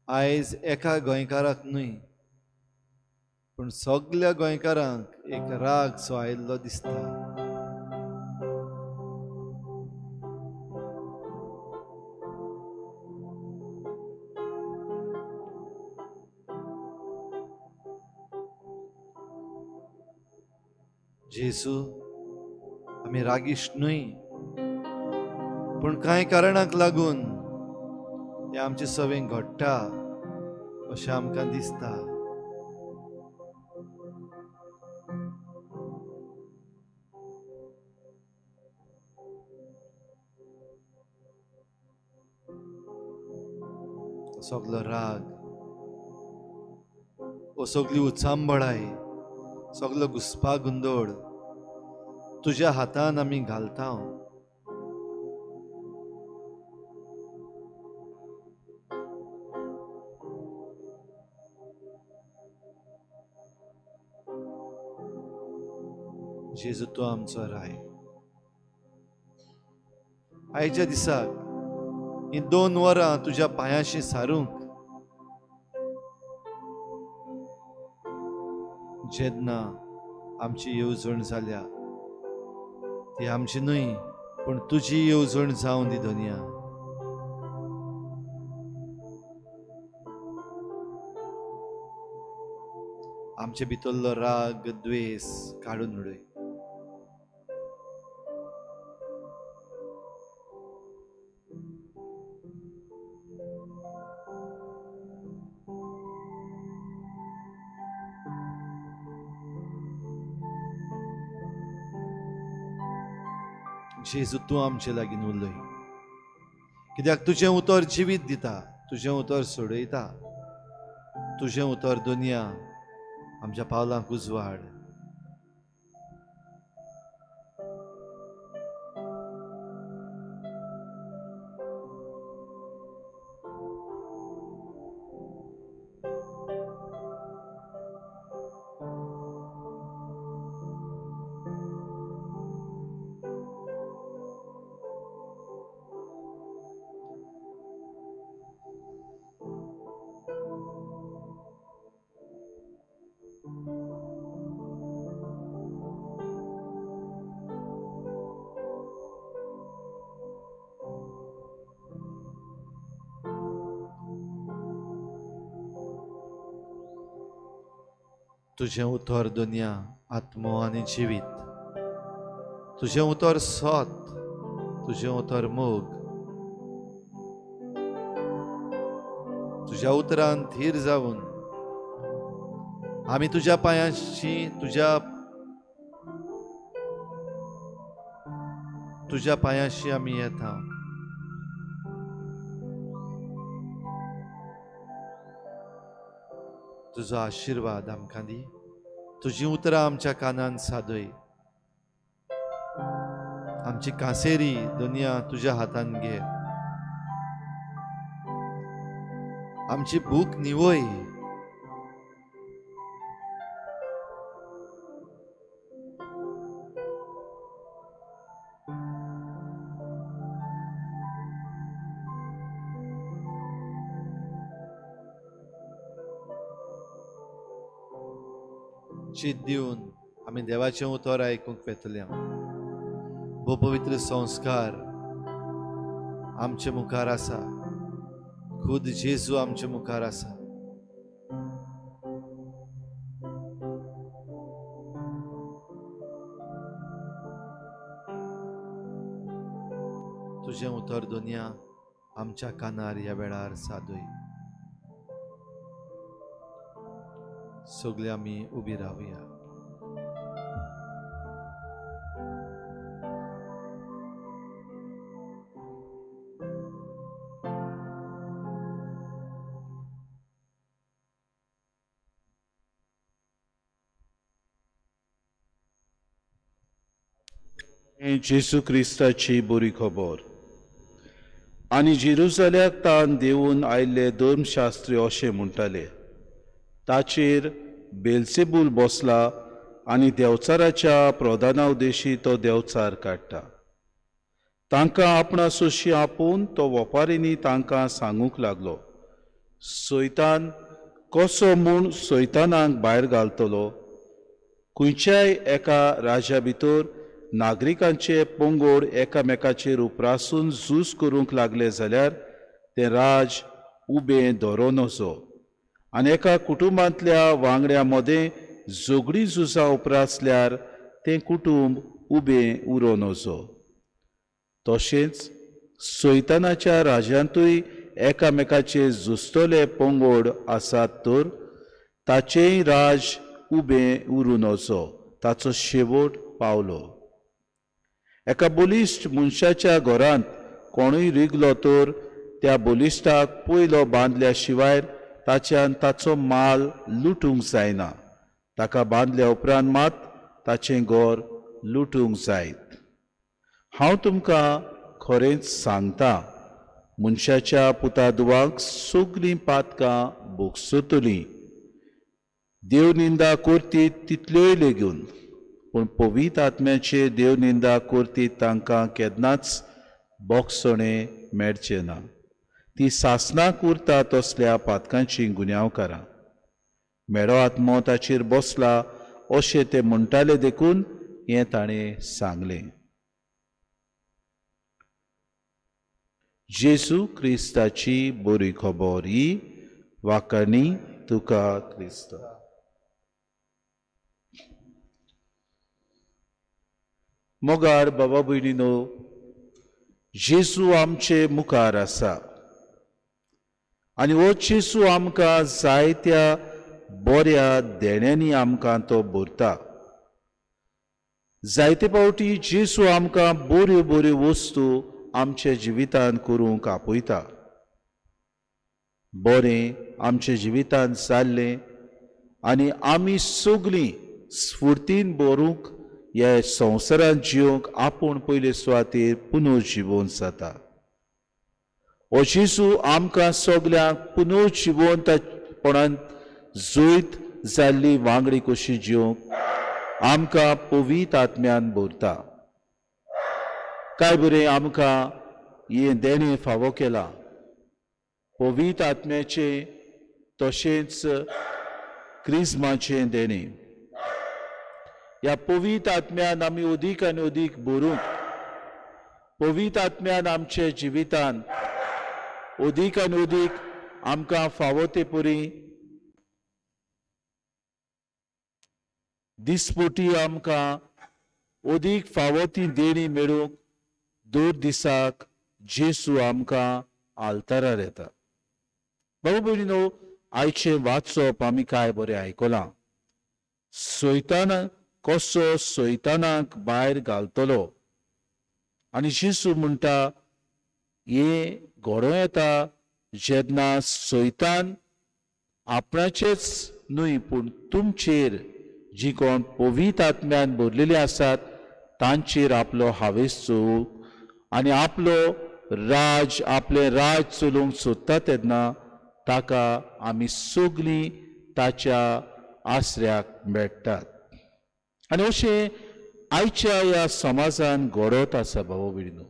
आयज एका गोंयकाराक न्हय पूण सगल्या गोंयकारांक एक राग सो आयिल्लो दिसता. जेसू, आमी रागिश्ट न्हय पूण कांय कारणाक लागून हें आमचें सवें घडटा अशें आमकां दिसता. सगलो राग, ओ सगली उचांबळाय, सगलो घुस्पा गोंदोळ तुज्या हातान आमी घालता. जेजू, तूं आमचो राय. आयच्या दिसाक ही 2 वरां तुज्या पांयांशी सारूंक जेन्ना आमची येवजण जाल्या ती आमची न्हय पूण तुजी येवजण जावन दी दुनिया. आमचे भितरलो राग द्वेस काडून उडय. जेजू, तूं आमचे लागीं उलय, कित्याक तुजें उतर जिवीत दिता, तुजें उतर सोडयता, तुजें उतर दुनिया आमच्या पावलांक उजवाड. तुजें उतर दुनिया आत्मो आनी जिवीत, तुजें उतर सत, तुजें उतर मोग. तुज्या उतरान थीर जावन आमी तुज्या पांयांशी तुज्या पांयांशी आमी येता. तुजो आशिर्वाद आमकां दी, तुजीं उतरां आमच्या कानान सादय, आमची कांसेरी दुनिया तुज्या हातान घे, आमची भूक निवय. चित दिवन आमी देवाचें उतर आयकूंक वेतले. भोव पवित्र संस्कार आमचे मुखार आसा, खुद जेजू आमचे मुखार आसा. तुजें उतर दुनिया आमच्या कानार ह्या वेळार सादय. सगळे आमी उबी रावया. जेजू क्रिस्ताची बरी खबर. आनी जेरुजाल्याक तान देवून आयिल्ले धर्मशास्त्री अशें म्हणटाले, ताचेर बेलसेबूल बसला आनी देवचाराच्या प्रधाना उद्देशी तो देवचार काडटा. तांकां आपणा सोशी आपोवन तो वपारींनी तांकां सांगूंक लागलो, सैतान कसो म्हूण सैतानाक भायर घालतलो? खंयच्याय एका राज्या भितर नागरिकांचे पंगड एकामेकाचेर उप्रासून झूज करूंक लागले जाल्यार तें राज उबें धरो नजो आनी एका कुटुंबांतल्या वांगड्या मदें झगडीं झुजां उप्रासल्यार तें कुटुंब उबें उरो नजो. तशेंच सैतानाच्या राज्यांतूय एकामेकाचे झुजतले पंगड आसात तर ताचेंय राज उबें उरूं नजो, ताचो शेवट पावलो. एका बलिश्ट मनशाच्या घरांत कोणूय रिगलो तर त्या बलिश्टाक पयलो बांदल्या शिवाय ताच्यान ताचो माल लुटूंक जायना. ताका बांदल्या उपरांत मात ताचें घर लुटूंक जायत. हांव तुमकां खरेंच सांगता, मनशाच्या पुता दुवांक सगळीं पातकां भोगसतलीं, देवनिंदा करतीत तितल्योय लेगून, पूण पवित्र आत्म्याचे देवनिंदा करतीत तांकां केन्नाच बोगसणें मेळचें ना. ती सासणाक उरता तसल्या पातकांची गुन्यांवकारां. मेळो आत्मो ताचेर बसला अशें ते म्हणटाले देखून हें ताणें सांगलें. जेजू क्रिस्ताची बरी खबर ही वाखाणी तुका क्रिस्त. मोगार बाबा भयणीनो, जेजू आमचे मुखार आसा आनी हो जेजू आमकां जायत्या बऱ्या देण्यांनी आमकां तो भरता. जायते फावटी जेजू आमकां बऱ्यो बऱ्यो वस्तू आमच्या जिवितांत करूंक आपयता. बरें आमच्या जिवितांत जाल्लें आनी आमी सगळीं स्फुर्तीन बरूंक ह्या संवसारांत जिवंक आपूण पयले सुवातेर पुनर्जिवन जाता. हो जेजू आमकां सगल्यांक पुनर्जिवंतपणान जैत जाल्ली वांगडी कशी जिवंक आमकां पवित्र आत्म्यान भरता. काय बरें आमकां हें देणें फावो केलां पवित्र आत्म्याचें तशेंच क्रिज्माचें देणें. ह्या पवित्र आत्म्यान आमी अदीक आनी अदीक भरूंक, पवित्र आत्म्यान आमच्या जिवितान अदीक आनी अदीक आमकां फावो ते परी दिसपोटी आमकां अदीक फावो ती देणी मेळूंक दर दिसाक जेजू आमकां आल्तारार येता. बाबा भयणीनो, आयचें वाचप आमी काय बरें आयकलां. सैतान कसो सैतानाक भायर घालतलो आनी जेजू म्हणटा हें घडोवं येता जेन्ना सैतान आपणाचेच न्हय पूण तुमचेर जी कोण पवित्र आत्म्यान भरलेली आसात तांचेर आपलो हावेस चलोवंक आनी आपलो राज आपलें राज चलोवंक सोदता तेन्ना ताका आमी सगळीं ताच्या आसऱ्याक मेळटात. आनी अशें आयच्या ह्या समाजान घडत आसा. बाबा भयणीनो,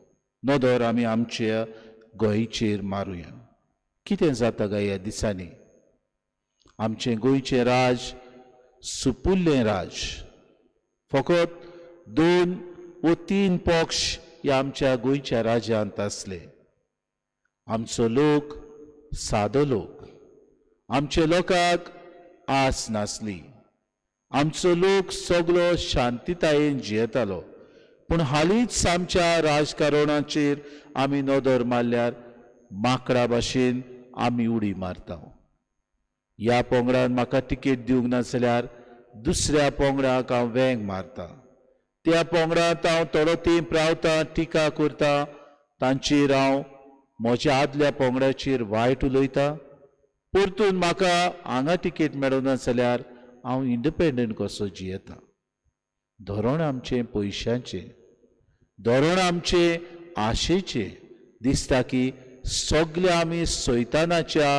नदर आमी आमच्या गोंयचेर मारुया. कितें जाता काय ह्या दिसांनी? आमचें गोंयचें राज सुपुल्लें राज. फकत 2 व 3 पक्ष ह्या आमच्या गोंयच्या राज्यांत आसले. आमचो लोक सादो लोक, आमच्या लोकांक आस नासली, आमचो लोक सगलो शांतितायेन जियेतालो. पूण हालींच आमच्या राजकारणाचेर आमी नदर मारल्यार माकडा भाशेन आमी उडी मारता. ह्या पंगडान म्हाका तिकेट दिवंक ना जाल्यार दुसऱ्या पंगडाक हांव वेंग मारता, त्या पंगडांत हांव थोडो तेंप रावता, टिका करता, तांचेर हांव म्हज्या आदल्या पंगडाचेर वायट उलयता. परतून म्हाका हांगा तिकेट मेळना जाल्यार हांव इंडिपेंडंट कसो जियेता. धोरण आमचें पयशांचें, धोरण आमचें आशेचें. दिसता की सगळे आमी सैतानाच्या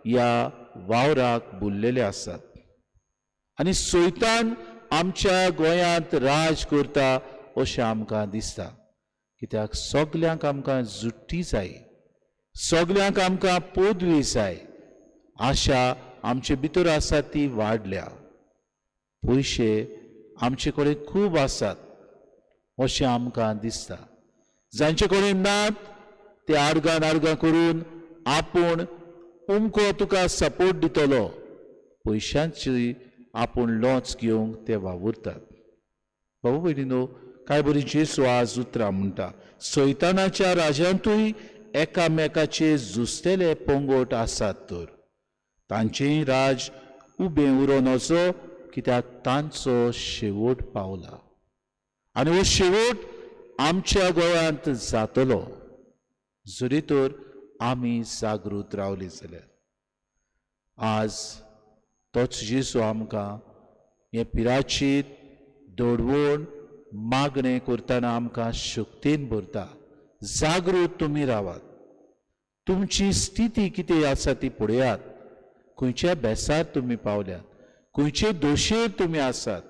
ह्या वावराक बुल्लेले आसात आनी सैतान आमच्या गोंयांत राज करता अशें आमकां दिसता. कित्याक सगल्यांक आमकां जुट्टी जाय, सगल्यांक आमकां पदवी जाय. आशा आमचे भितर आसा ती वाडल्या, पयशे आमचे कडेन खूब आसात अशें आमकां दिसता. जांचे कडेन नात ते आर्गां आर्गां करून आपूण उमको तुका सपोर्ट दितलो, पयशांची आपूण लोच घेवंक ते वावुरतात. बाबू भयणीनो, कांय बरी जेजू आज उतरां म्हणटा, सैतानाच्या राज्यांतूय एकामेकाचे झुजतेले पंगोट आसात, तर तांचेंय राज उबें उरोवन वचो, कित्याक तांचो शेवट पावला आनी हो शेवट आमच्या गोंयांत जातलो जरी तर आमी जागृत रावली जाल्यार. आज तोच जेजू आमकां हें पिराचीत दडवण मागणें करतना आमकां शक्तीन भरता. जागृत तुमी रावात, तुमची स्थिती कितें आसा ती पळयात, खंयच्या बेसार तुमी पावल्यात, खंयचे दोशेर तुमी आसात,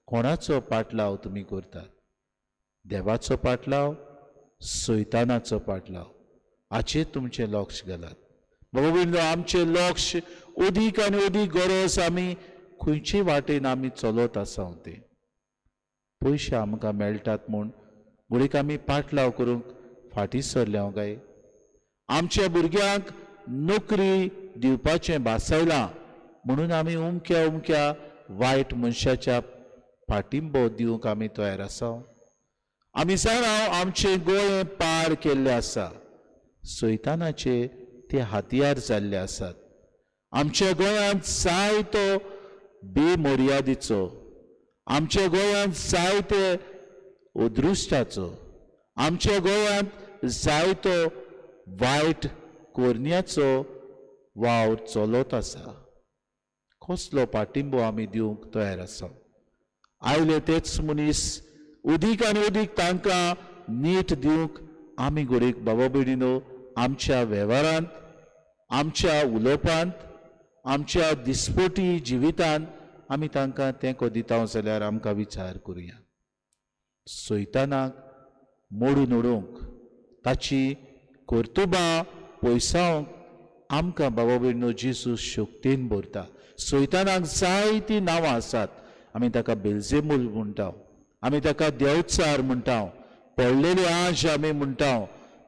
कोणाचो पाटलाव तुमी करतात, देवाचो पाटलाव, सैतानाचो पाटलाव, हाचेर तुमचें लक्ष घालात. बाबा भयणीनो, आमचें लक्ष अदीक आनी अदीक गरज आमी खंयचे वाटेन आमी चलत आसा ते पयशे आमकां मेळटात म्हूण घडयेक आमी पाटलाव करूंक फाटीं सरल्या काय? आमच्या भुरग्यांक नोकरी दिवपाचें भासयलां म्हणून आमी उमक्या उमक्या वायट मनशाच्या पाठिंबो दिवंक आमी तयार आसा. आमी जाणा आमचें गोंय पार केल्लें आसा, सैतानाचे ते हातयार जाल्ले आसात. आमच्या गोंयांत जायतो बेमर्यादीचो, आमच्या गोंयांत जायते अदृश्टाचो, आमच्या गोंयांत जायतो वायट करण्याचो वावर चलत आसा. कसलो पाठिंबो आमी दिवंक तयार आसा? आयले तेच मनीस अदीक आनी अदीक तांकां नीट दिवंक आमी घडयेक बाबा भयणीनो आमच्या वेव्हारांत, आमच्या उलोवपांत, आमच्या दिसपटी जिवितांत आमी तांकां तेंको दिता जाल्यार आमकां विचार करुया. सैतानाक मोडून उडोवंक, ताची कर्तुबां पयसावंक आमकां बाबा भयणीनो जेजू शक्तीन भरता. सैतानाक जायतीं नांवां आसात, आमी ताका बेल्जेमूल म्हणटा, आमी ताका देवचार म्हणटा, पडलेले आश आमी म्हणटा,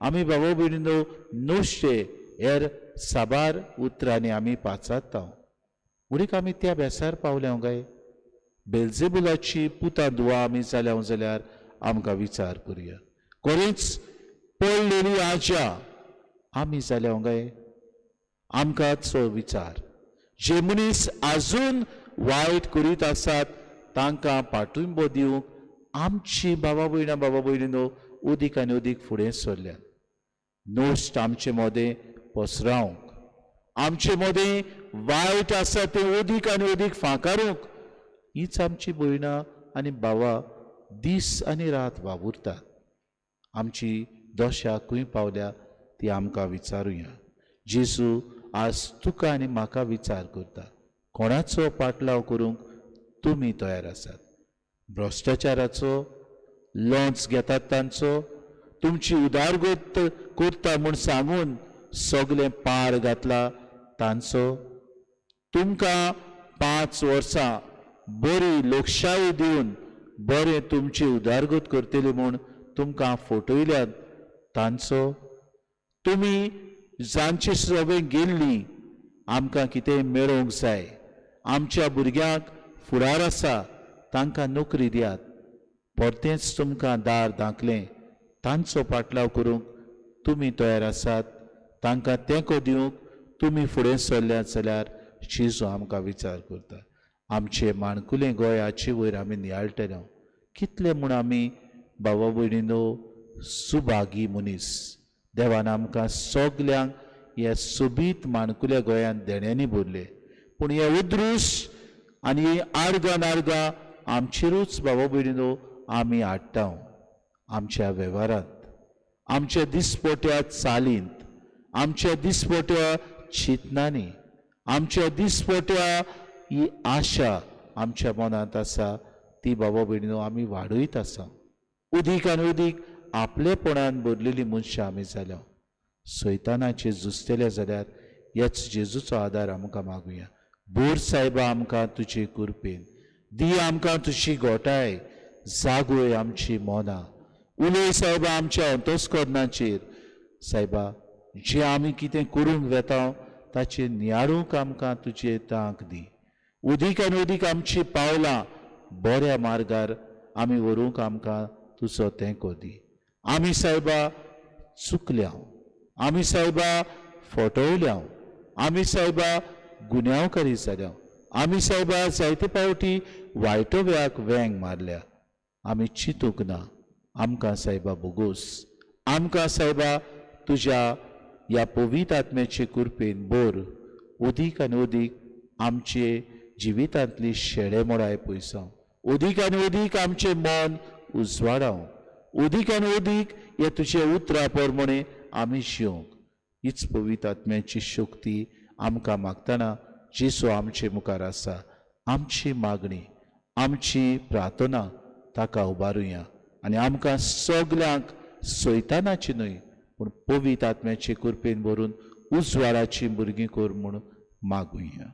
आमी बाबा भयणीनो नुस्ते हेर साबार उतरांनी आमी पाचारता. उडीक आमी त्या बेसार पावल्या काय? बेल्जेबुलाची पुतां दुवा आमी जाल्या जाल्यार आमकां विचार करुया. खरेंच पडलेली आशा आमी जाल्या काय? आमकां चो विचार. जे मनीस आजून वायट करीत आसात तांकां पाठिंबो दिवंक आमची बाबा भयणां बाबा भयणीनो अदीक आनी अदीक फुडें सरल्यात. नश्ट आमचे मदें पसरावंक, आमचे मदें वायट आसा तें अदीक आनी अदीक फांकारूंक हीच आमची भयणां आनी बाबा दीस आनी रात वावुरतात. आमची दशा खंय पावल्या ती आमकां विचारुया. जेजू आज तुका आनी म्हाका विचार करता, कोणाचो पाटलाव करूंक तुमी तयार आसात? भ्रश्टाचाराचो लोंच घेतात तांचो, तुमची उदारगत करता म्हूण सांगून सगलें पार घातला तांचो? तुमकां 5 वर्सां बरी लोकशाही दिवन बरें तुमची उदारगत करतली म्हूण तुमकां फटयल्यात तांचो? तुमी जांचे सगळें गेल्ली आमकां कितें मेळोवंक जाय, आमच्या भुरग्यांक फुडार आसा तांकां नोकरी दियात, परतेंच तुमकां दार धांकलें तांचो पाटलाव करूंक तुमी तयार आसात, तांकां तेंको दिवंक तुमी फुडें सरल्यात जाल्यार जेजू आमकां विचार करता. आमचें माणकुलें गोंय हाचे वयर आमी नियाळटले कितले म्हूण आमी बाबा भयणीनो सुभागी मनीस. देवान आमकां सगल्यांक ह्या सोबीत माणकुल्या गोंयांत देण्यांनी भरले, पूण हे उद्रूस आनी ही आर्गां नार्गां आमचेरूच बाबा भयणीनो आमी हाडटा. आमच्या वेव्हारांत, आमच्या दिसपट्या चालींत, आमच्या दिसपट्या चिंतनांनी, आमच्या दिसपट्या ही आशा आमच्या मनांत आसा ती बाबा भयणीनो आमी वाडयत आसा. उदीक आनी उदीक आपलेपणान भरलेली मनशां आमी जाल्या. सैतानाचेर झुजतले जाल्यार ह्याच जेजूचो आदार आमकां मागुया. बोर सायबा आमकां तुजे कृपेन दी, आमकां तुजी गोठाय, जागोय आमची मनां, उलय सायबा आमच्या अंतस्करणाचेर. सायबा जें आमी कितें करूंक वेता ताचेर नियाळूंक आमकां तुजे तांक दी. उदीक आनी उदीक आमची पावलां बऱ्या मार्गार आमी व्हरूंक आमकां तुजो तेंको दी. आमी सायबा चुकल्या, आमी सायबा फटवल्या, आमी सायबा गुन्यांवकारी जाल्या, आमी सायबा जायते पावटी वायटो वेळाक वेंग मारल्या, आमी चिंतूंक ना. आमकां सायबा बोगोस, आमकां सायबा तुज्या ह्या पवित्र आत्म्याचे कृपेन बोर. उदीक आनी उदीक आमचे जिवितांतली शेळे मोडाय पयसाव, उदीक आनी उदीक आमचें मन उजवाडाव, उदीक आनी उदीक हे तुजे उतरा प्रमाणे आमी जिवंक. हीच पवित्र आत्म्याची शक्ती आमकां मागतना जेजू आमचे मुखार आसा. आमची मागणी, आमची प्रार्थना ताका उबारुया आनी आमकां सगल्यांक सैतानाची न्हय पूण पवित्र आत्म्याचे कृपेन भरून उजवाडाची भुरगीं कर म्हूण मागुया.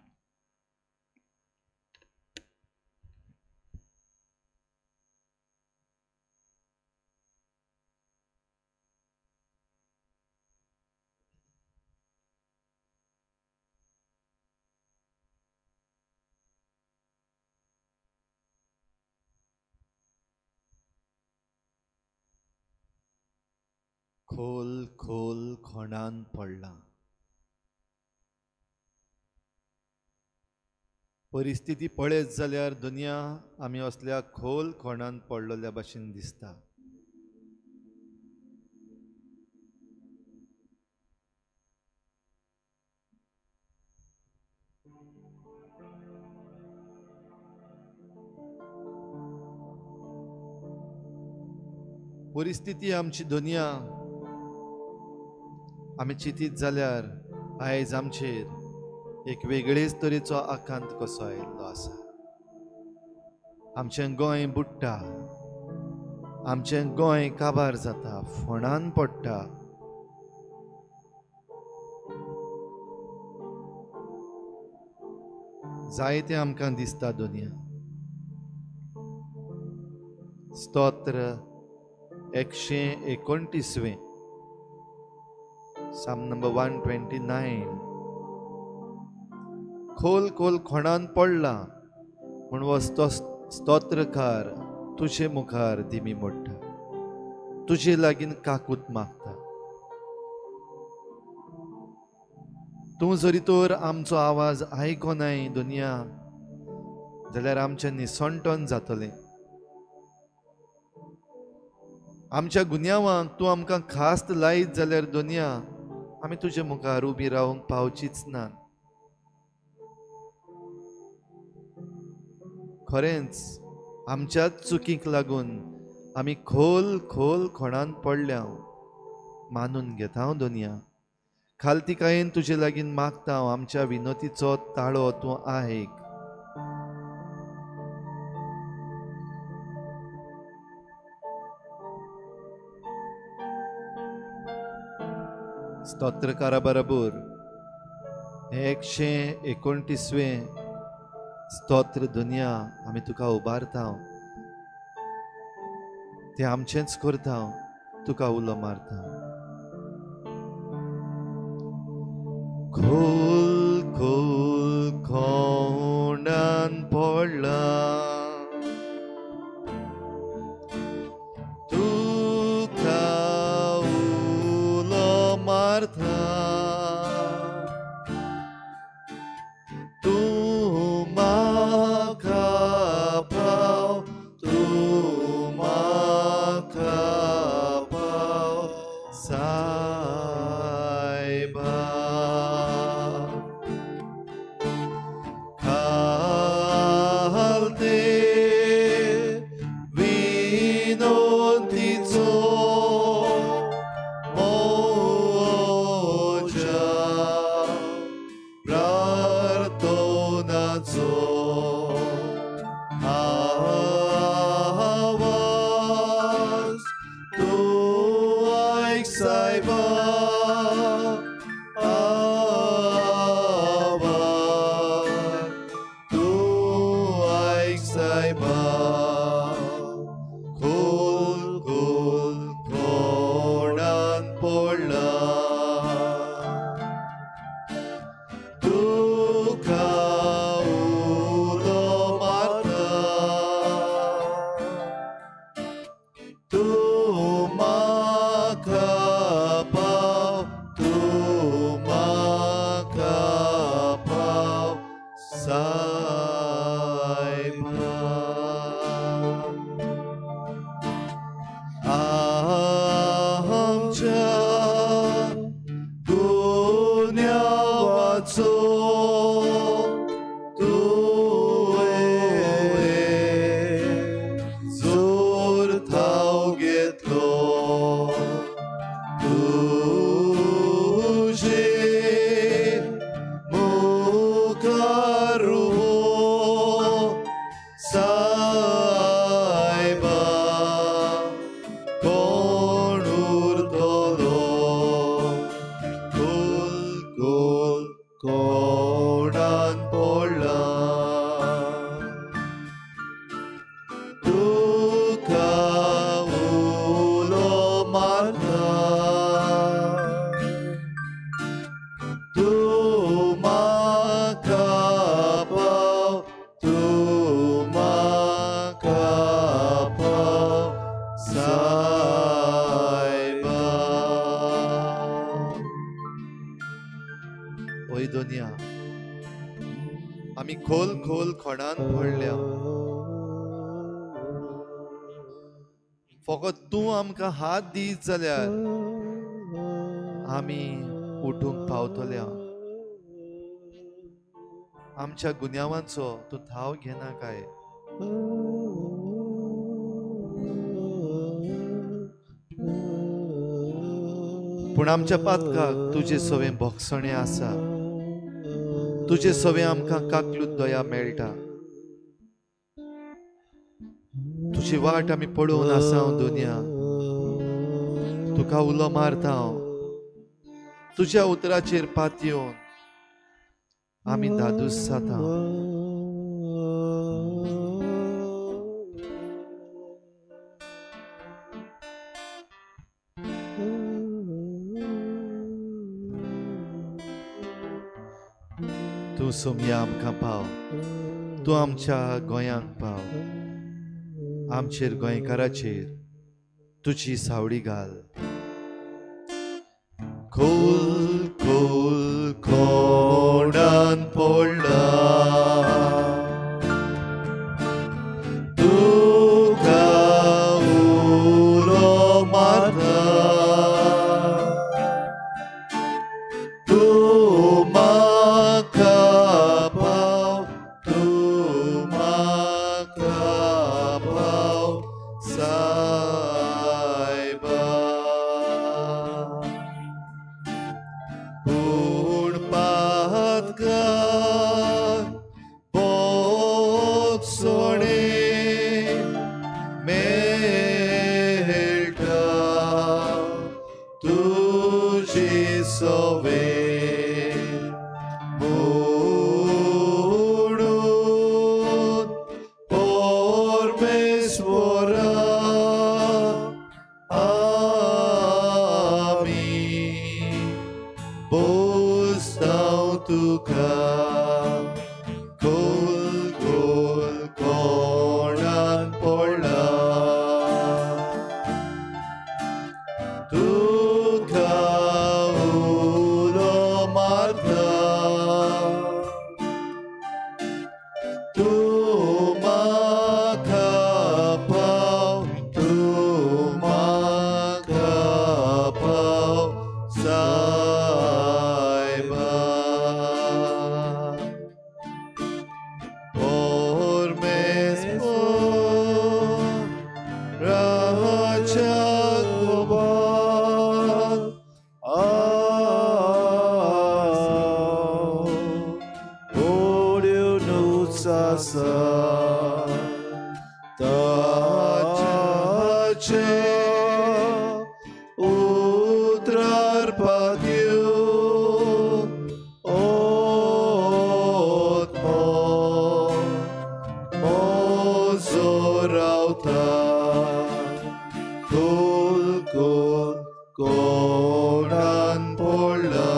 खोल खोल खोणान पडला. परिस्थिती पळयत जाल्यार दुनिया आमी असल्या खोल खोणान पडलेल्या भाशेन दिसता. परिस्थिती आमची दुनिया आमी चिंतीत जाल्यार आयज आमचेर एक वेगळेच तरेचो आकांत कसो आयिल्लो आसा. आमचें गोंय बुडटा, आमचें गोंय काबार जाता, फोंडान पडटा. जायतें आमकां दिसता दुनिया. स्तोत्र 129, Psalm number 129. खोल खोल खोणान पडला म्हूण हो स्तोत्रकार तुजे मुखार दिमी मोडटा, तुजे लागीं काकूत मागता. तूं जरी तर आमचो आवाज आयकोनाय दुनिया जाल्यार आमचें निसणटन जातलें. आमच्या गुन्यांवांक तूं आमकां खास्त लायत जाल्यार दुनिया आमी तुजे मुखार उबी रावंक पावचीच ना. खरेंच आमच्याच चुकीक लागून आमी खोल खोल खोणान पडल्या मानून घेता हांव दुनिया. खालतिकायेन तुजे लागीं मागता हांव, आमच्या विनोतीचो ताळो तूं आयक. स्तोत्रकारा बरोबर 129 स्तोत्र दुनिया आमी तुका उबारता, तें आमचेंच करता, तुका उलो मारता. खोल खोल खोंडान पडला तुका उलो मारता, तूं म्हाका पाव, तूं म्हाका पाव सायबा. खालते विनंतीचो म्हज्या प्रार्थनाचो आवाज तूं आयक सायबा, आवाज तूं आयक सायबा. खोल खोल खोणान पडला तुका उलो मारता, तूं म्हाका पाव, तूं म्हाका पाव सायबा. आमच्या गुन्यांवाचो तुवें जोर थाव घेतलो, तुजे मुखार उबो सायबा कोण उरतलो. खोल खोल कोणान पडला तुका उलो मारता, तूं म्हाका पाव, तूं म्हाका पाव सायबा. ओय दुनिया, आमी खोल खोल खोणान पडल्या, फकत तूं आमकां हात दीत जाल्यार आमी उठूंक पावतल्या. आमच्या गुन्यांवांचो तूं थाव घेना काय? पूण आमच्या पातकाक तुजे सवें भोगसणें आसा, तुजे सवें आमकां काकलूत दया मेळटा. तुजी वाट आमी पळोवन आसा दुनिया, तुका उलो मारता हांव, तुज्या उतराचेर पातयेवन आमी दादूस जाता. तूं सोमया आमकां पाव, तूं आमच्या गोंयांक पाव, आमचेर गोंयकाराचेर तुजी सावळी घाल. खोल खोल खोणान पडला तुका उलो मारता, तूं म्हाका पाव, तूं म्हाका पाव सायबा. पूण पातकाक भोगसणें मेळटा तुजे सवें, म्हणून पोसतांव तुका खोल खोल कोणान पडला तुका उलो मारता तूं म्हाका पाव तूं म्हाका पाव सायबा उत्रार पात्यो आत्मो मोजो रावता खोल खोल कोणान पडला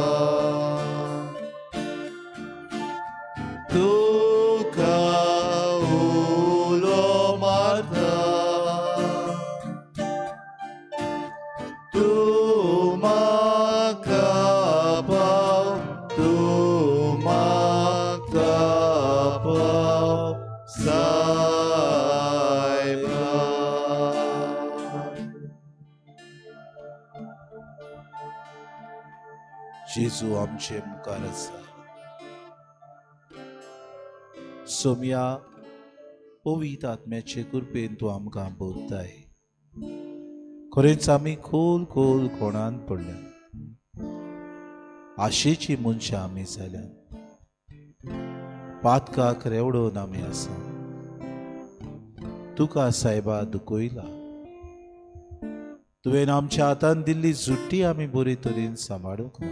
तुका उलो मारता तूं म्हाका पाव तूं म्हाका पाव सायबा. जेजू आमचे मुखार आसा. सोमया पवित्र आत्म्याचे कृपेन तूं आमकां बोलताय. खरेंच आमी खोल खोल कोणान पडल्या, आशेची मनशां आमी जाल्या, पातकाक रेवडोवन आमी आसा. तुका सायबा दुखयला, तुवें आमच्या हातान दिल्ली जुट्टी आमी बरे तरेन सांबाळूंक ना.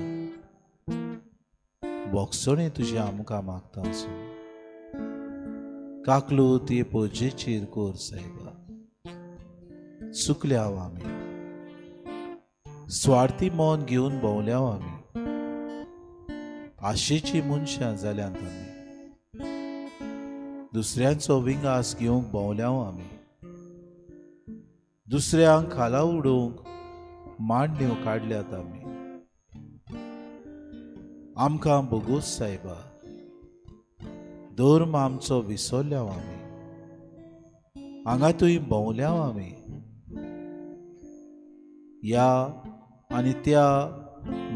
बोगसणें तुजें आमकां मागता आसूं, काकलो ती पोजेचेर कोर सायबा. चुकल्या आमी, स्वार्थी मन घेवन भोंवल्या आमी, आशेची मनशां जाल्यांत आमी, दुसऱ्यांचो विंगास घेवंक भोंवल्या आमी, दुसऱ्यांक खाला उडोवंक मांडण्यो काडल्यात आमी. आमकां बोगोस सायबा, धर्म आमचो विसरल्या आमी, हांगा थंय भोंवल्या आमी, ह्या आनी त्या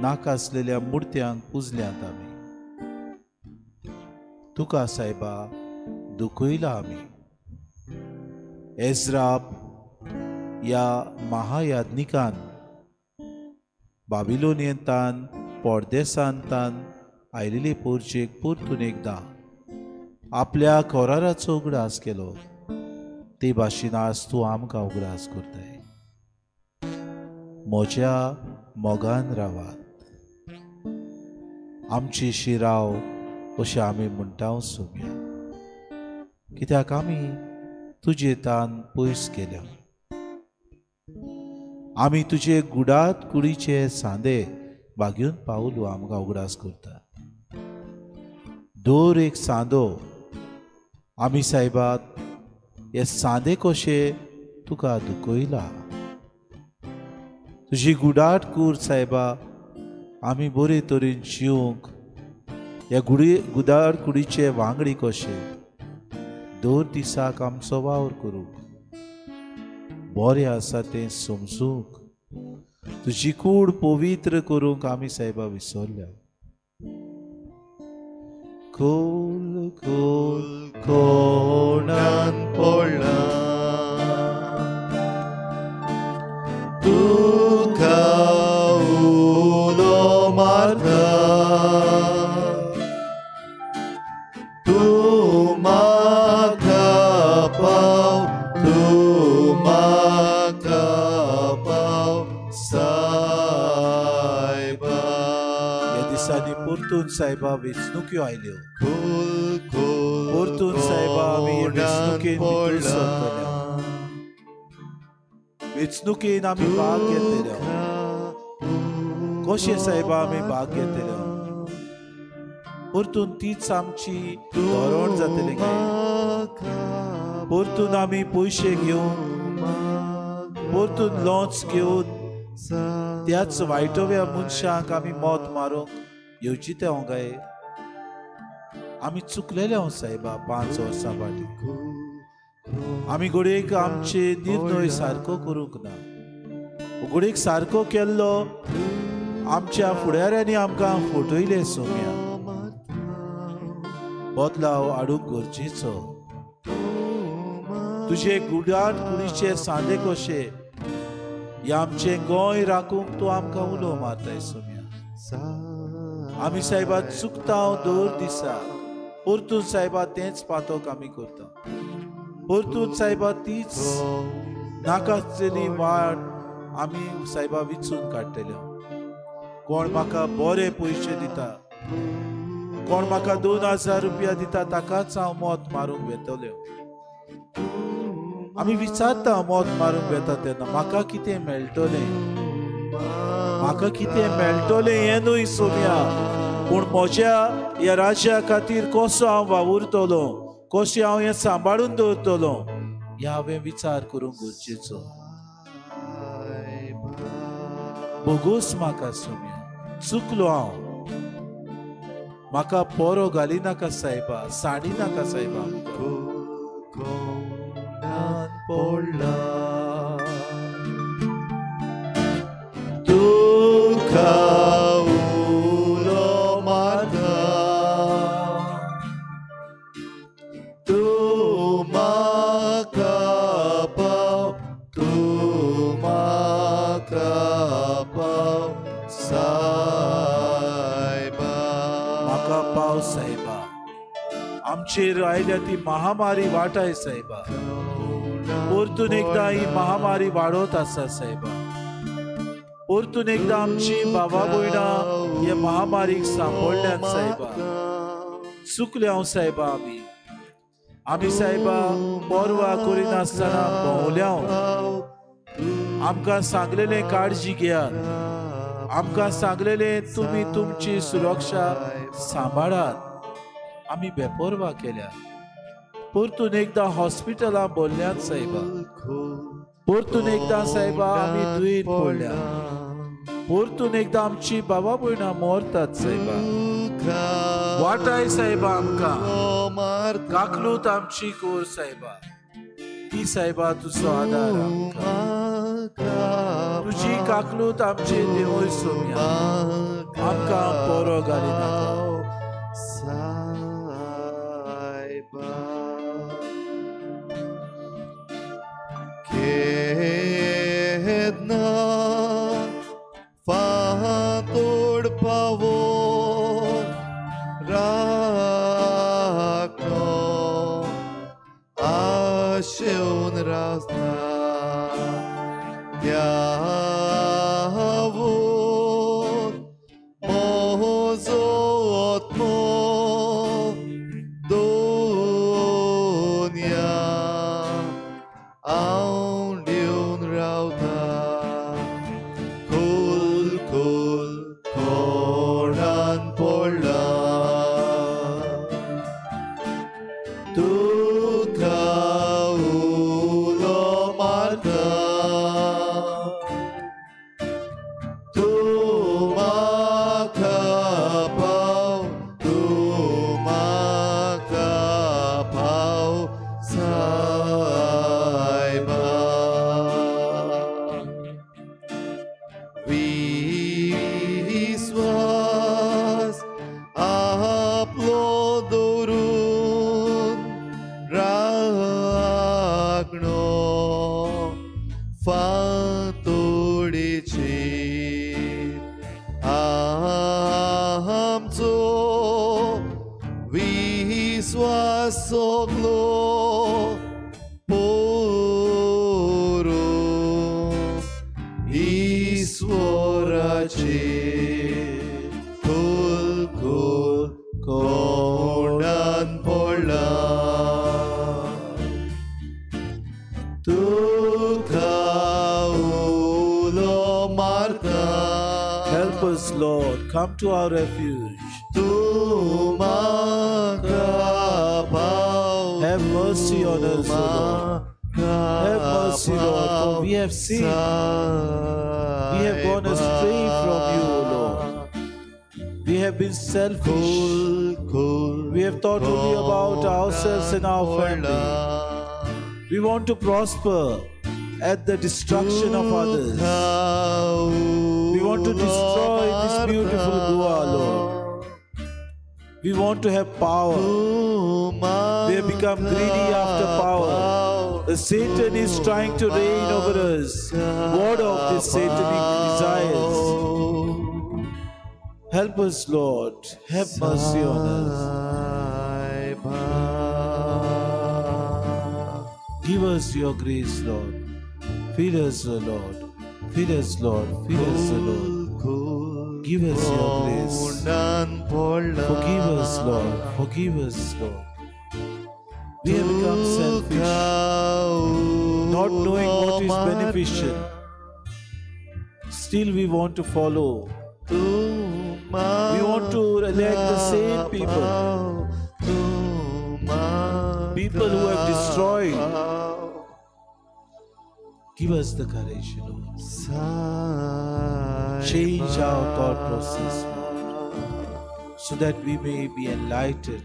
नाका आसलेल्या मुर्त्यांक पुजल्यात आमी. तुका सायबा दुखयला आमी. एज्राप ह्या महायाज्ञिकान बाबिलोनियंतान परदेसांतान आयिल्ले पोरचेक परतून एकदां आपल्या कराराचो उगडास केलो. ते भाशेन आज तूं आमकां उगडास करताय. म्हज्या मोगान रावात, आमची शिराव अशें आमी म्हणटा सोमया, कित्याक आमी तुजे तान पयस केल्या. आमी तुजे गुडात कुडीचे सांदे बागेवन पावलो आमकां उगडास करता. दर एक सांदो आमी सायबात हे सांदे कशे तुका दुखयला. तुजी गुडाट कूर सायबा आमी बरे तरेन जिवंक ह्या गुदाड कुडीचे वांगडी कशे दर दिसाक आमचो वावर करूंक बरें आसा तें समजूंक तुजी कूड पवित्र करूंक आमी सायबा विसरल्या. खोल खोल कोणान पडला तुका उलो मारता तूं म्हाका पाव तूं म्हाका पाव सायबा. ह्या दिसांनी परतून सायबा वेंचणुक्यो आयल्यो. परतून सायबा आमी वेंचणुकेन भितर सरतले. वेंचणुकेन आमी भाग घेतले. कशें सायबा आमी भाग घेतले? परतून तीच आमची धोरण जातलें काय? परतून आमी पयशे घेवन, परतून लोन्स घेवन त्याच वायटोव्या मनशांक आमी मत मारूंक येवची ते हांव काय? आमी चुकलेले हांव सायबा. 5 वर्सां फाटीं आमी घडयेक आमचे निर्णय सारको करूंक ना. घडयेक सारको केल्लो आमच्या फुडाऱ्यांनी आमकां फटयले सोम्या. बदलाव हाडूंक गरजेचो. तुजे गुडाट कुडीचे सांदे कशे ह्या आमचें गोंय राखूंक तूं आमकां उलो मारताय सोम्या. आमी सायबा चुकता दर दिसा. परतून सायबा तेंच पातक आमी करता. परतून सायबा तीच नाकासलेली वाट आमी सायबा विचून काडटले. कोण म्हाका बरे पयशे दिता, कोण म्हाका 2000 रुपया दिता, ताकाच हांव मत मारूंक वेतल्यो. आमी विचारता मत मारूंक वेता तेन्ना म्हाका कितें मेळटलें, म्हाका कितें मेळटलें हें न्हय सोम्या, पूण म्हज्या ह्या राज्या खातीर कसो हांव वावुरतलो, कशें हांव हें सांबाळून दवरतलो हें हांवें विचार करूंक गरजेचो. बोगोस म्हाका सोम्या, चुकलो हांव. म्हाका पोरो घाली नाका सायबा, साडी नाका सायबा. तुका उलो मारता, तूं म्हाका पाव, तूं म्हाका पाव सायबा. म्हाका पाव सायबा. आमचेर आयल्या ती महामारी वाटाय सायबा. परतून एकदां ही महामारी वाडत आसा सायबा. परतून एकदां आमची बाबा भयणां हे महामारीक सांपडल्यात सायबा. चुकले हांव सायबा. आमी आमी सायबा पर्वा करिनासतना भोंवल्या. आमकां सांगलेलें काळजी घेयात, आमकां सांगलेलें तुमी तुमची सुरक्षा सांबाळात. आमी बेपर्वा केल्या. परतून एकदां हॉस्पिटलां भरल्यात सायबा. परतून एकदां सायबा आमी दुयेंत पडल्या. परतून एकदां आमची बाबा भयणां मरतात सायबा. वाटाय सायबा आमकां, काकलूत आमची कोर सायबा. ती सायबा तुजो आदार आमकां, तुजी काकलूत आमची देवय सोम्या. आमकां पोरो घालिनाका. केन्ना फांतोड पावो राखणो आशेवन रासता त्यावून म्हजो आत्मो दोनया हांव दिवन रावता. खोल खोल कोणान पडला तुका उलो मारता, तूं म्हाका पाव, तूं म्हाका पाव सायबा. विस्वास आपलो दवरून राखणो फांतोडेची आमचो विस्वास सगलो पोरू ईश्वराचे. खोल खोल कोणान पडला तुका उलो मारता. Help us, Lord. Come to our refuge. Have mercy on us, O Lord. Have mercy, Lord, for we have sinned. We have gone astray from you, O Lord. We have been selfish. We have thought only about ourselves and our family. We want to prosper at the destruction of others. We want to destroy this beautiful Goa, Lord. We want to have power. We have become greedy after power. The Satan is trying to reign over us. Ward off these satanic desires. Help us, Lord. Have mercy on us. Give us your grace, Lord. Feed us, O Lord. Feed us, Lord. Feed us, O Lord. Give us your grace. Forgive us, Lord. Forgive us, Lord. We have become selfish, not knowing what is beneficial. Still we want to follow. We want to elect the same people. People who have destroyed. Give us the courage, Lord. Change our thought process, Lord, so that we may be enlightened.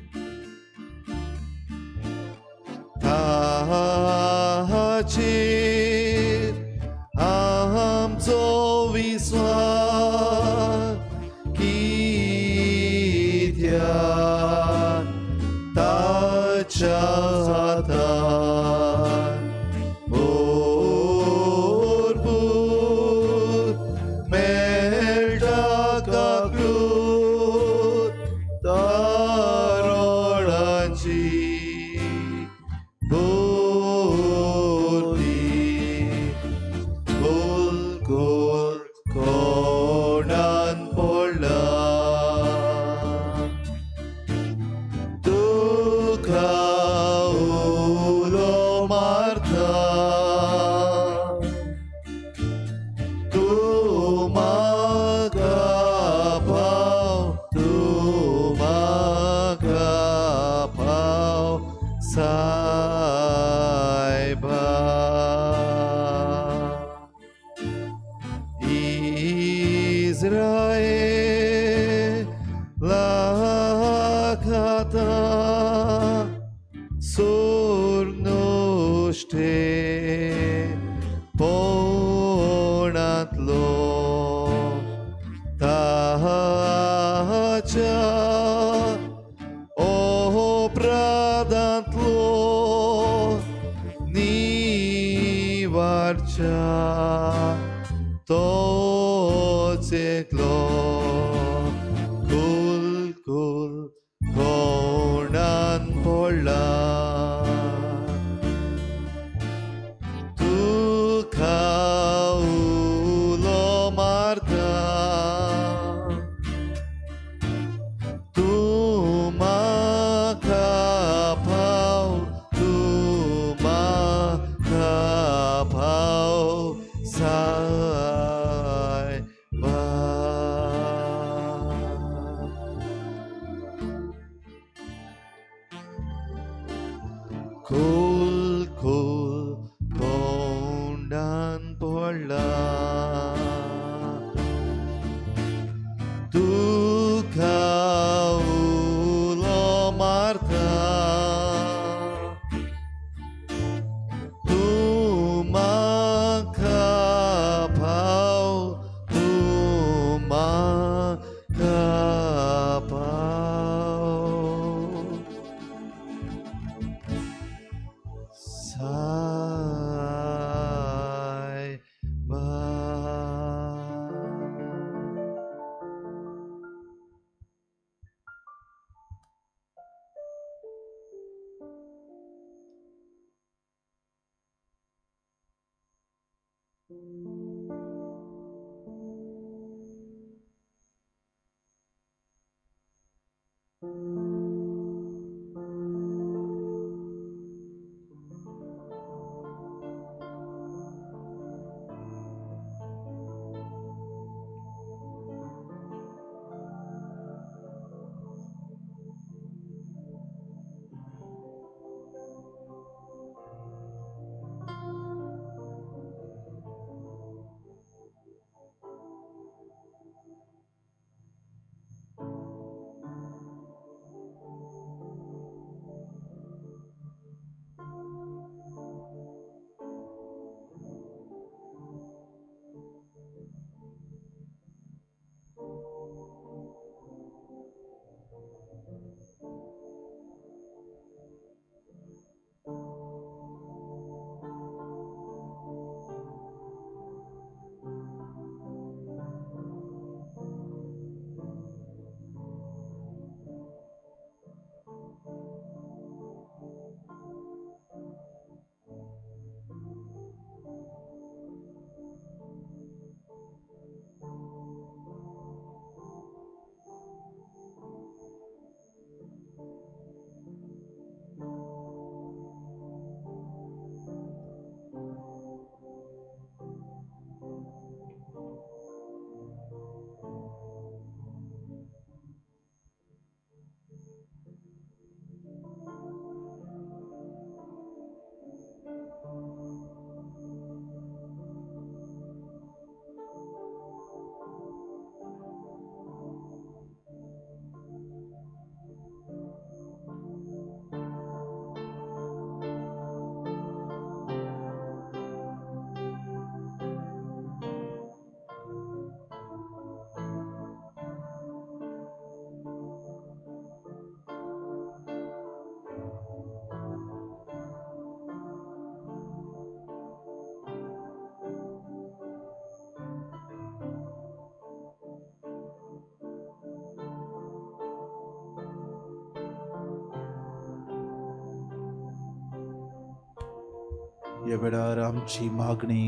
ह्या वेळार आमची मागणी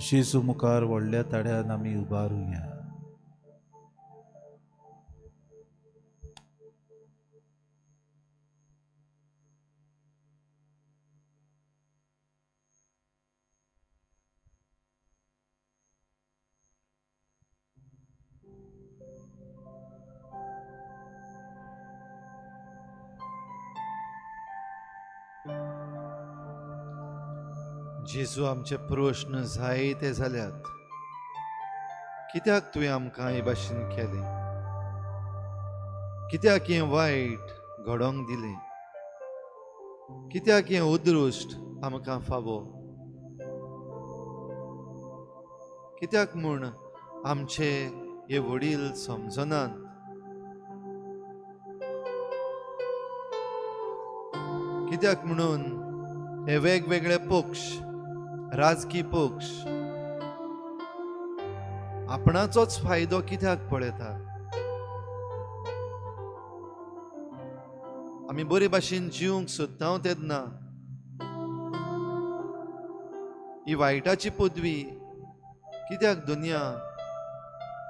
जेजू मुखार व्हडल्या ताड्यान आमी उबारुया. जेजू आमचे प्रश्न जायते जाल्यात. कित्याक तुवें आमकां हे भाशेन केलें? कित्याक हें वायट घडोवंक दिलें? कित्याक हें अदृश्ट आमकां फावो? कित्याक म्हूण आमचे हे वडील समजनात? कित्याक म्हणून हे वेगवेगळे पक्ष, राजकीय पक्ष आपणाचोच फायदो कित्याक पळयता? आमी बरे भाशेन जिवंक सोदता तेन्ना ही वायटाची पदवी कित्याक दुनिया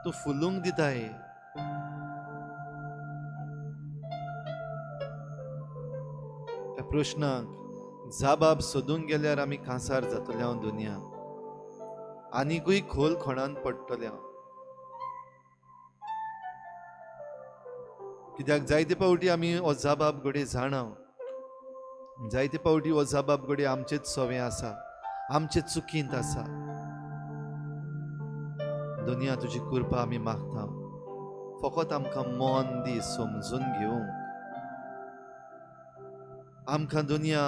तूं फुलूंक दिताय? त्या प्रश्नाक जाबाब सोदूंक गेल्यार आमी कांसार जातले हांव दुनिया, आनीकूय खोल खणान पडटले हांव. कित्याक जायते फावटी आमी हो जाबाब घडये जाणा, जायते फावटी हो जाबाब घडये आमचेच सवे आसा, आमचे चुकींत आसा. दुनिया तुजी कृपा आमी मागता, फकत आमकां मन दी समजून घेवंक. आमकां दुनिया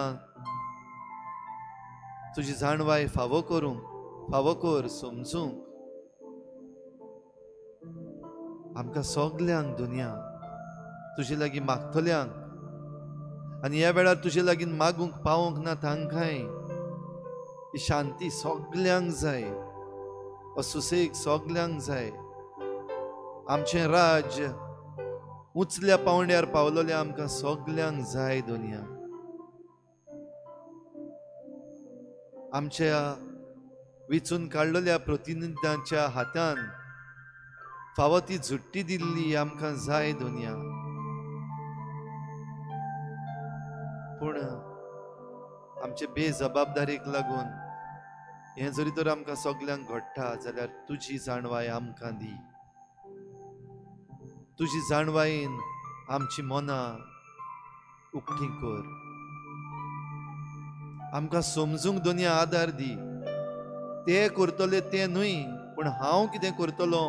तुजी जाणवाय फावो करूंक, फावो कर समजूंक. आमकां सगल्यांक दुनिया तुजे लागीं मागतल्यांक आनी ह्या वेळार तुजे लागीं मागूंक पावोंक ना तांकांय ही शांती सगल्यांक जाय, हो सुसेग सगल्यांक जाय. आमचें राज्य उंचल्या पावंड्यार पावलोलें आमकां सगल्यांक जाय दुनिया. आमच्या विचून काडलेल्या प्रतिनिध्यांच्या हातान फावो ती झुट्टी दिल्ली आमकां जाय दुनिया. पूण आमचे बेजबाबदारीक लागून हें जरी तर आमकां सगल्यांक घडटा जाल्यार तुजी जाणवाय आमकां दी. तुजी जाणवायेन आमची मनां उक्ती कर, आमकां समजूंक दुनिया आदार दी. ते करतले ते न्हय, पूण हांव कितें करतलो,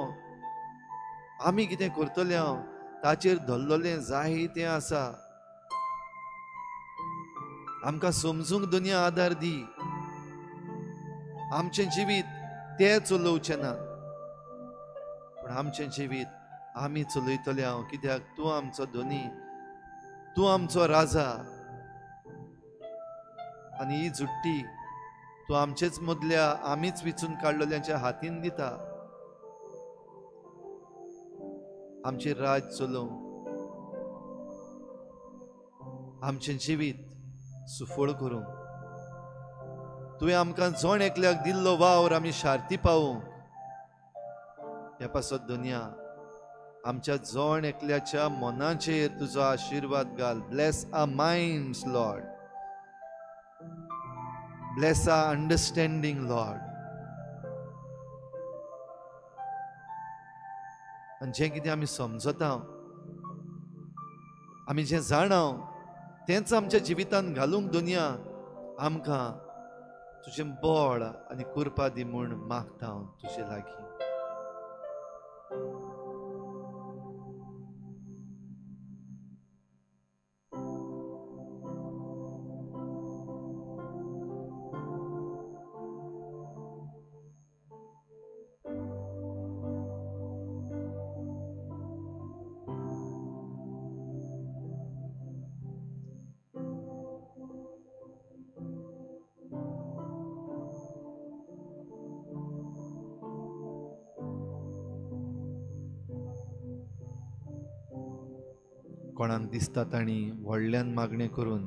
आमी कितें करतले हांव ताचेर धरलेलें जाय तें आसा. आमकां समजूंक दुनिया आदार दी. आमचें जिवीत ते चलोवचें ना, पूण आमचें जिवीत आमी चलयतले हांव. कित्याक तूं आमचो धनी, तूं आमचो राजा आनी ही झुट्टी तूं आमचेच मदल्या आमीच विचून काडलेल्यांच्या हातीन दिता. आमचें राज चलोवंक, आमचें जिवीत सुफळ करूंक तुवें आमकां जण एकल्याक दिल्लो वावर आमी शार्ती पावोवंक. ह्या पासत दुनिया आमच्या जण एकल्याच्या मनाचेर तुजो आशिर्वाद घाल. Bless our minds Lord, bless our understanding Lord. आनी जें कितें आमी समजता, आमी जें जाणा तेंच आमच्या जिवितांत घालूंक दुनिया आमकां तुजें बळ आनी कृपा दी म्हूण मागता हांव तुजे लागीं. कोणाक दिसता तांणी व्हडल्यान मागणें करून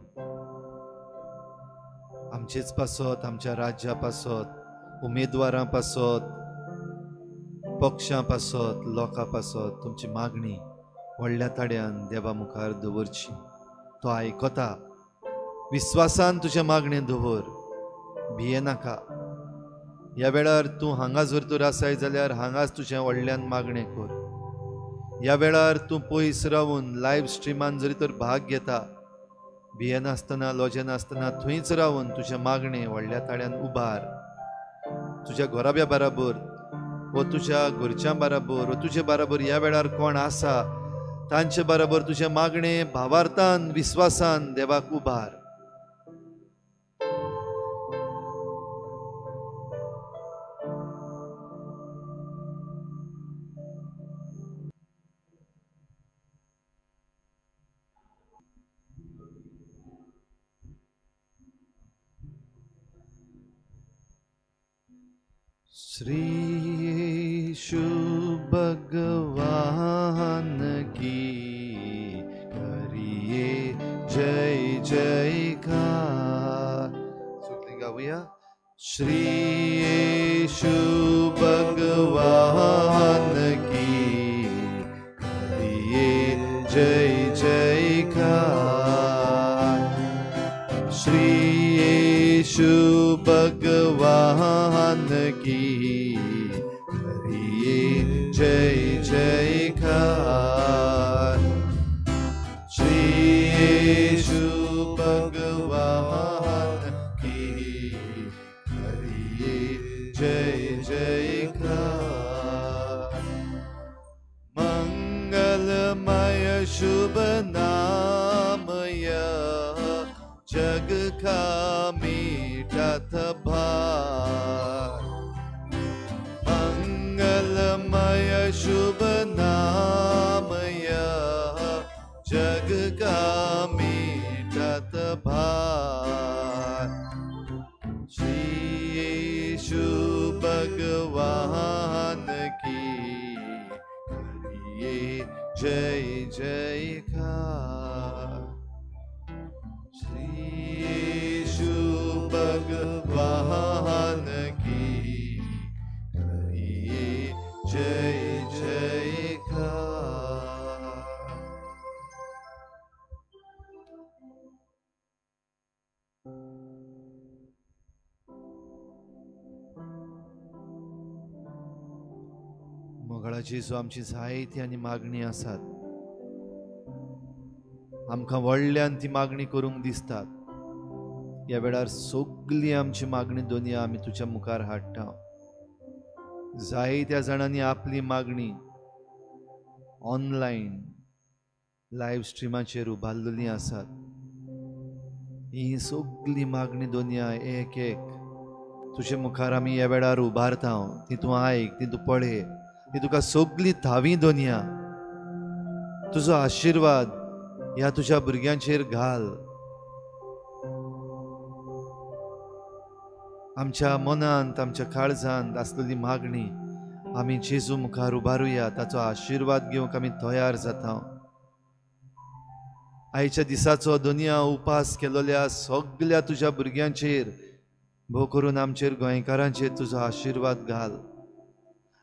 आमचेच पासत, आमच्या राज्या पासत, उमेदवारां पासत, पक्षां पासत, लोकां पासत तुमची मागणी व्हडल्या ताड्यान देवा मुखार दवरची. तो आयकता. विस्वासान तुजें मागणें दवर, भियेनाका. ह्या वेळार तूं हांगा जर तर आसाय जाल्यार हांगाच तुजें व्हडल्यान मागणें कर. ह्या वेळार तूं पयस रावून लायव्ह स्ट्रिमान जरी तर भाग घेता, भियेनासतना लजेनासतना थंयच रावून तुजें मागणें व्हडल्या ताळ्यान उबार. तुज्या घराब्या बराबर वो तुज्या घरच्यां बराबर वो तुजे बराबर ह्या वेळार कोण आसा तांचे बराबर तुजें मागणें भावार्थान विस्वासान देवाक उबार. श्री यीशु भगवान की करिए जय जयकार. सुटली गाऊया. श्री यीशु भगवान की करिए जय जयकार. श्री यीशु भगवान की करिए जय जयकार. श्री यीशु भगवान की करिए जय जयकार. मंगलमय शुभ नाम यह जग का मीठा भार. मंगलमय शुभ नाम यह जग का मीठा भार. श्री यीशु भगवान की करिए जय जयकार. श्री यीशु भगवान की करिए जय जयकार. मोगाळा जेजू, आमची जायती आनी मागणी आसात. आमकां व्हडल्यान ती मागणी करूंक दिसतात. ह्या वेळार सगळी आमची मागणी दोनया आमी तुज्या मुखार हाडटा. जायत्या जाणांनी आपली मागणी ऑनलायन लायव्ह स्ट्रिमाचेर उबारलेली आसात. ही सगळी मागणी दोनया एक एक तुजे मुखार आमी ह्या वेळार उबारता. ती तूं आयक, ती तूं पळय, ती तुका सगळी थावी दोनया. तुजो आशिर्वाद ह्या तुज्या भुरग्यांचेर घाल. आमच्या मनांत, आमच्या काळजांत आसलेली मागणी आमी जेजू मुखार उबारुया. ताचो आशिर्वाद घेवंक आमी तयार जाता. आयच्या दिसाचो दोनया उपास केलोल्या सगल्या तुज्या भुरग्यांचेर, भोव करून आमचेर गोंयकारांचेर तुजो आशिर्वाद घाल.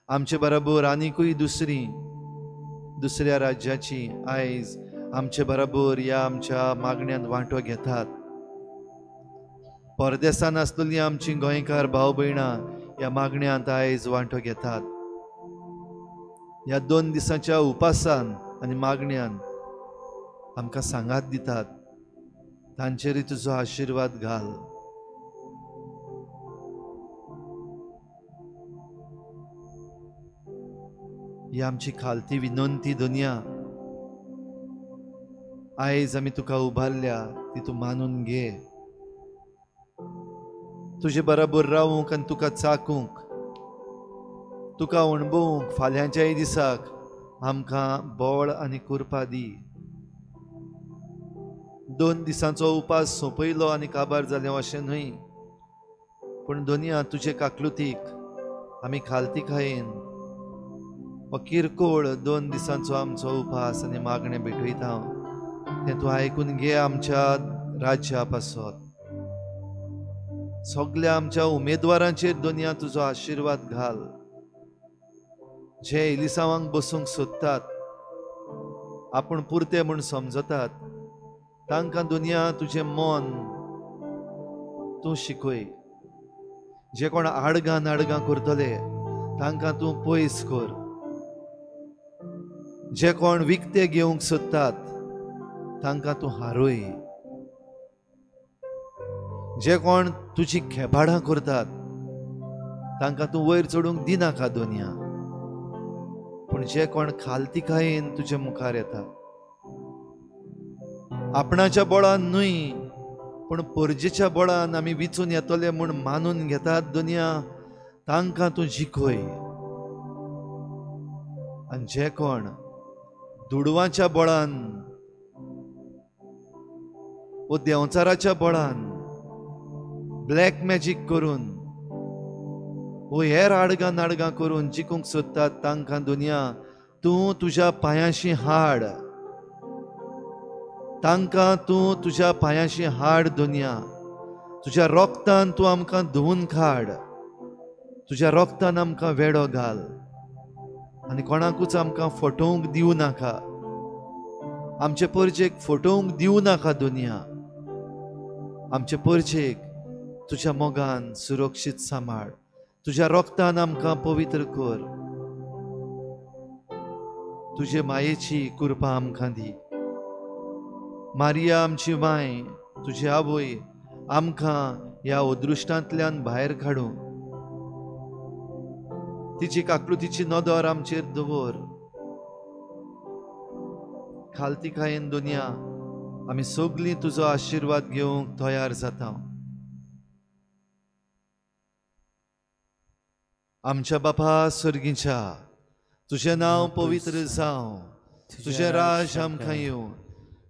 आमचे बराबर आनीकूय दुसऱ्या राज्याची आयज आमचे बराबर ह्या आमच्या मागण्यांत वांटो घेतात. परदेसान आसलेली आमची गोंयकार भाव भयणां ह्या मागण्यांत आयज वांटो घेतात. ह्या 2 दिसांच्या उपासान आनी मागण्यान आमकां सांगात दितात. तांचेरय तुजो आशिर्वाद घाल. ही आमची खालती विनंती दुनिया आयज आमी तुका उबारल्या, ती तूं मानून घे. तुजे बराबर रावूंक आनी तुका चाकूंक, तुका अणभवूंक फाल्यांच्याय दिसाक आमकां बळ आनी कृपा दी. 2 दिसांचो उपास सोंपयलो आनी काबार जालें अशें न्हय, पूण दोनया तुजे काकलुतीक आमी खालतीकायेन हो किरकोळ 2 दिसांचो आमचो उपास आनी मागणें भेटयता, तें तूं आयकून घे आमच्या राज्या पासत. सगल्या आमच्या उमेदवारांचेर दोनया तुजो आशिर्वाद घाल. जे इलिसांवांक बसूंक सोदतात, आपूण पुरते म्हूण समजतात, तांकां दुनिया तुजें मन तूं शिकय. जे कोण आडगां नाडगां करतले तांकां तूं पयस कर. जे कोण विकते घेवंक सोदतात तांकां तूं हारोय. जे कोण तुजी खेबाडां करतात तांकां तूं वयर चडूंक दिनाका दुनिया. पूण जे कोण खालतिकायेन तुजे मुखार येता, आपणाच्या बळान न्हय पूण परजेच्या बळान आमी विचून येतले म्हूण मानून घेतात दुनिया, तांकां तूं जिखय. आनी जे कोण दुडवांच्या बळान वो देंवचाराच्या बळान ब्लॅक मॅजीक करून वो हेर आडगां नाडगां करून जिखूंक सोदतात तांकां दुनिया तूं तुज्या पांयांशी हाड. तांकां तूं तुज्या पांयांशी हाड दुनिया. तुज्या रोगतान तूं आमकां धुवून काड. तुज्या रोगतान आमकां वेडो घाल आनी कोणाकूच आमकां फटोवंक दिवं नाका. आमचे परजेक फटोवंक दिवं नाका दुनिया. आमचे परजेक तुज्या मोगान सुरक्षीत सांबाळ. तुज्या रोगतान आमकां पवित्र कर. तुजे मायेची कृपा आमकां दी. मारिया आमची माय, तुजी आवय आमकां ह्या अदृश्टांतल्यान भायर काडूं. तिची काकळुतीची नदर आमचेर दवर. खालतिकायेन दुनिया आमी सगळीं तुजो आशिर्वाद घेवंक तयार जाता. आमच्या बापा सर्गीच्या, तुजें नांव पवित्र जावं, तुजें राज आमकां येवं,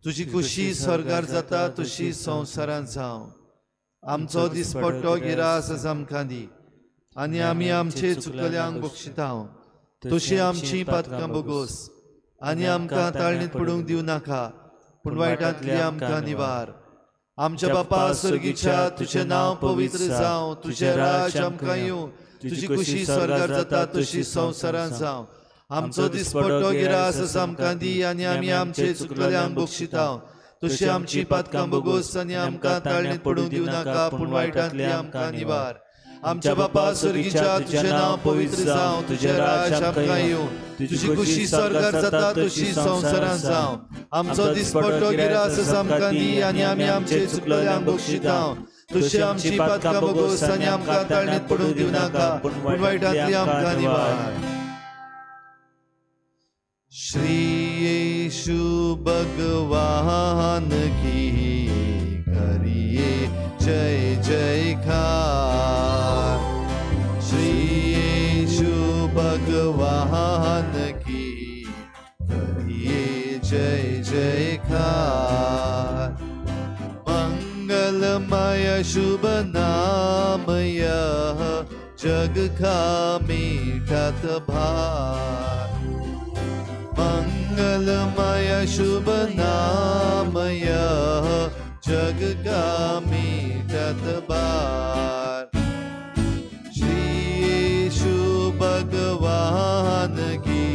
तुजी खुशी स्वर्गार जाता तशी संवसारांत जावं. आमचो दिसपट्टो गिरास आमकां दी आनी आमी आमचे चुकल्यांक बक्षिता तशी आमची पातकां बोगोस आनी आमकां ताळणीत पडूंक दिवं नाका, पूण वायटांतली आमकां निवार. आमच्या बापा सर्गीच्या, तुजें नांव पवित्र जावं, तुजें राज आमकां येवं, तुजी खुशी स्वर्गार जाता तशी संवसारांत जावं. आमचो दिसपट्टो गिरास आमकां दी आनी आमी आमचे चुकल्यांक बक्षिता तशी आमची पातकां बोगोस आनी आमकां ताळणीत पडूंक दिवं नाका, पूण वायटांतली आमकां निवार. आमच्या बापा सर्गीच्या, तुजें नांव पवित्र जावं, तुजें राज आमकां येवं, तुजी खुशी स्वर्गार जाता तशी संवसारांत जावं. आमचो दिसपट्टो गिरास आमकां दी आनी आमी आमचे चुकल्यांक बक्षिता तशी आमची पातकां बोगोस आनी आमकां ताळणीत पडूंक दिवं नाका, पूण वायटांतली आमकां निवार. श्री येशू भगवान की करिए जय जयकार. श्री येशू भगवान की करिए जय जयकार. मंगलमय शुभ नाम यह जग का मीठा भार. मंगलमय शुभ नाम यह जग का मीठा बार. श्री येशु भगवान की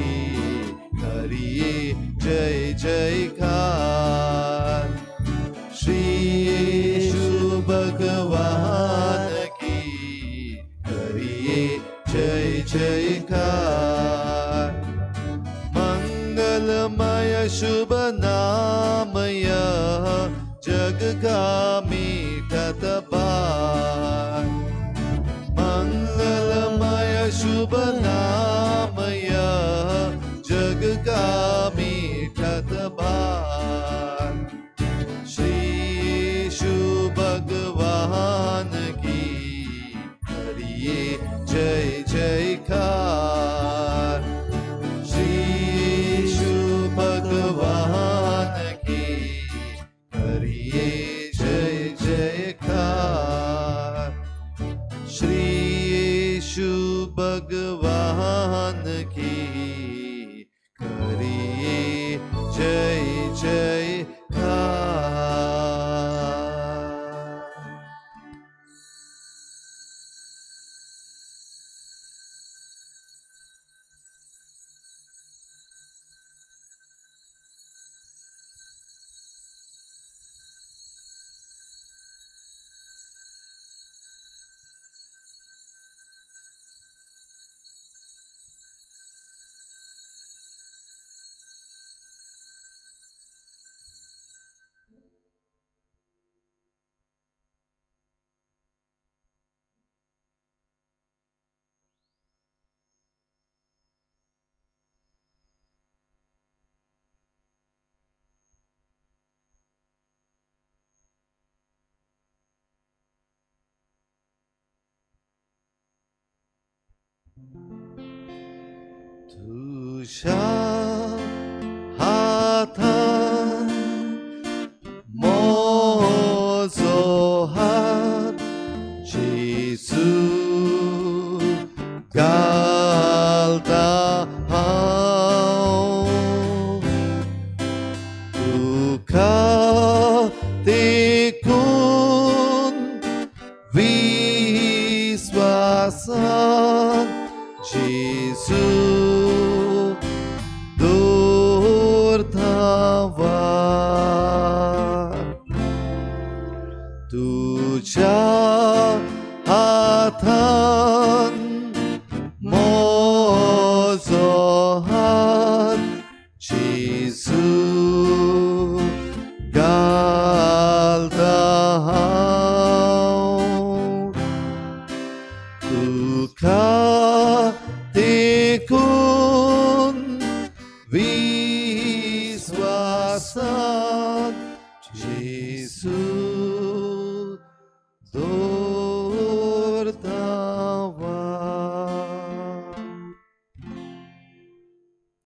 करिए जय जयकार. श्री येशु भगवान की करिए जय जयकार. मंगलमय शुभ नाम यह जग का मीठा भार. मंगलमय शुभ नाम यह जग का मीठा भार. श्री यीशु भगवान की करिए जय जयकार. श्री यीशु भगवान की करिए जय जयकार. श्री यीशु भगवान की करिए जय तुज्या हातान म्हजो हात जेजू घालता हांव तुका देखून विस्वासान जेजू दवरता वाट. तुज्या हातान म्हजो हात जेजू घालता हांव तुका देखून विस्वासान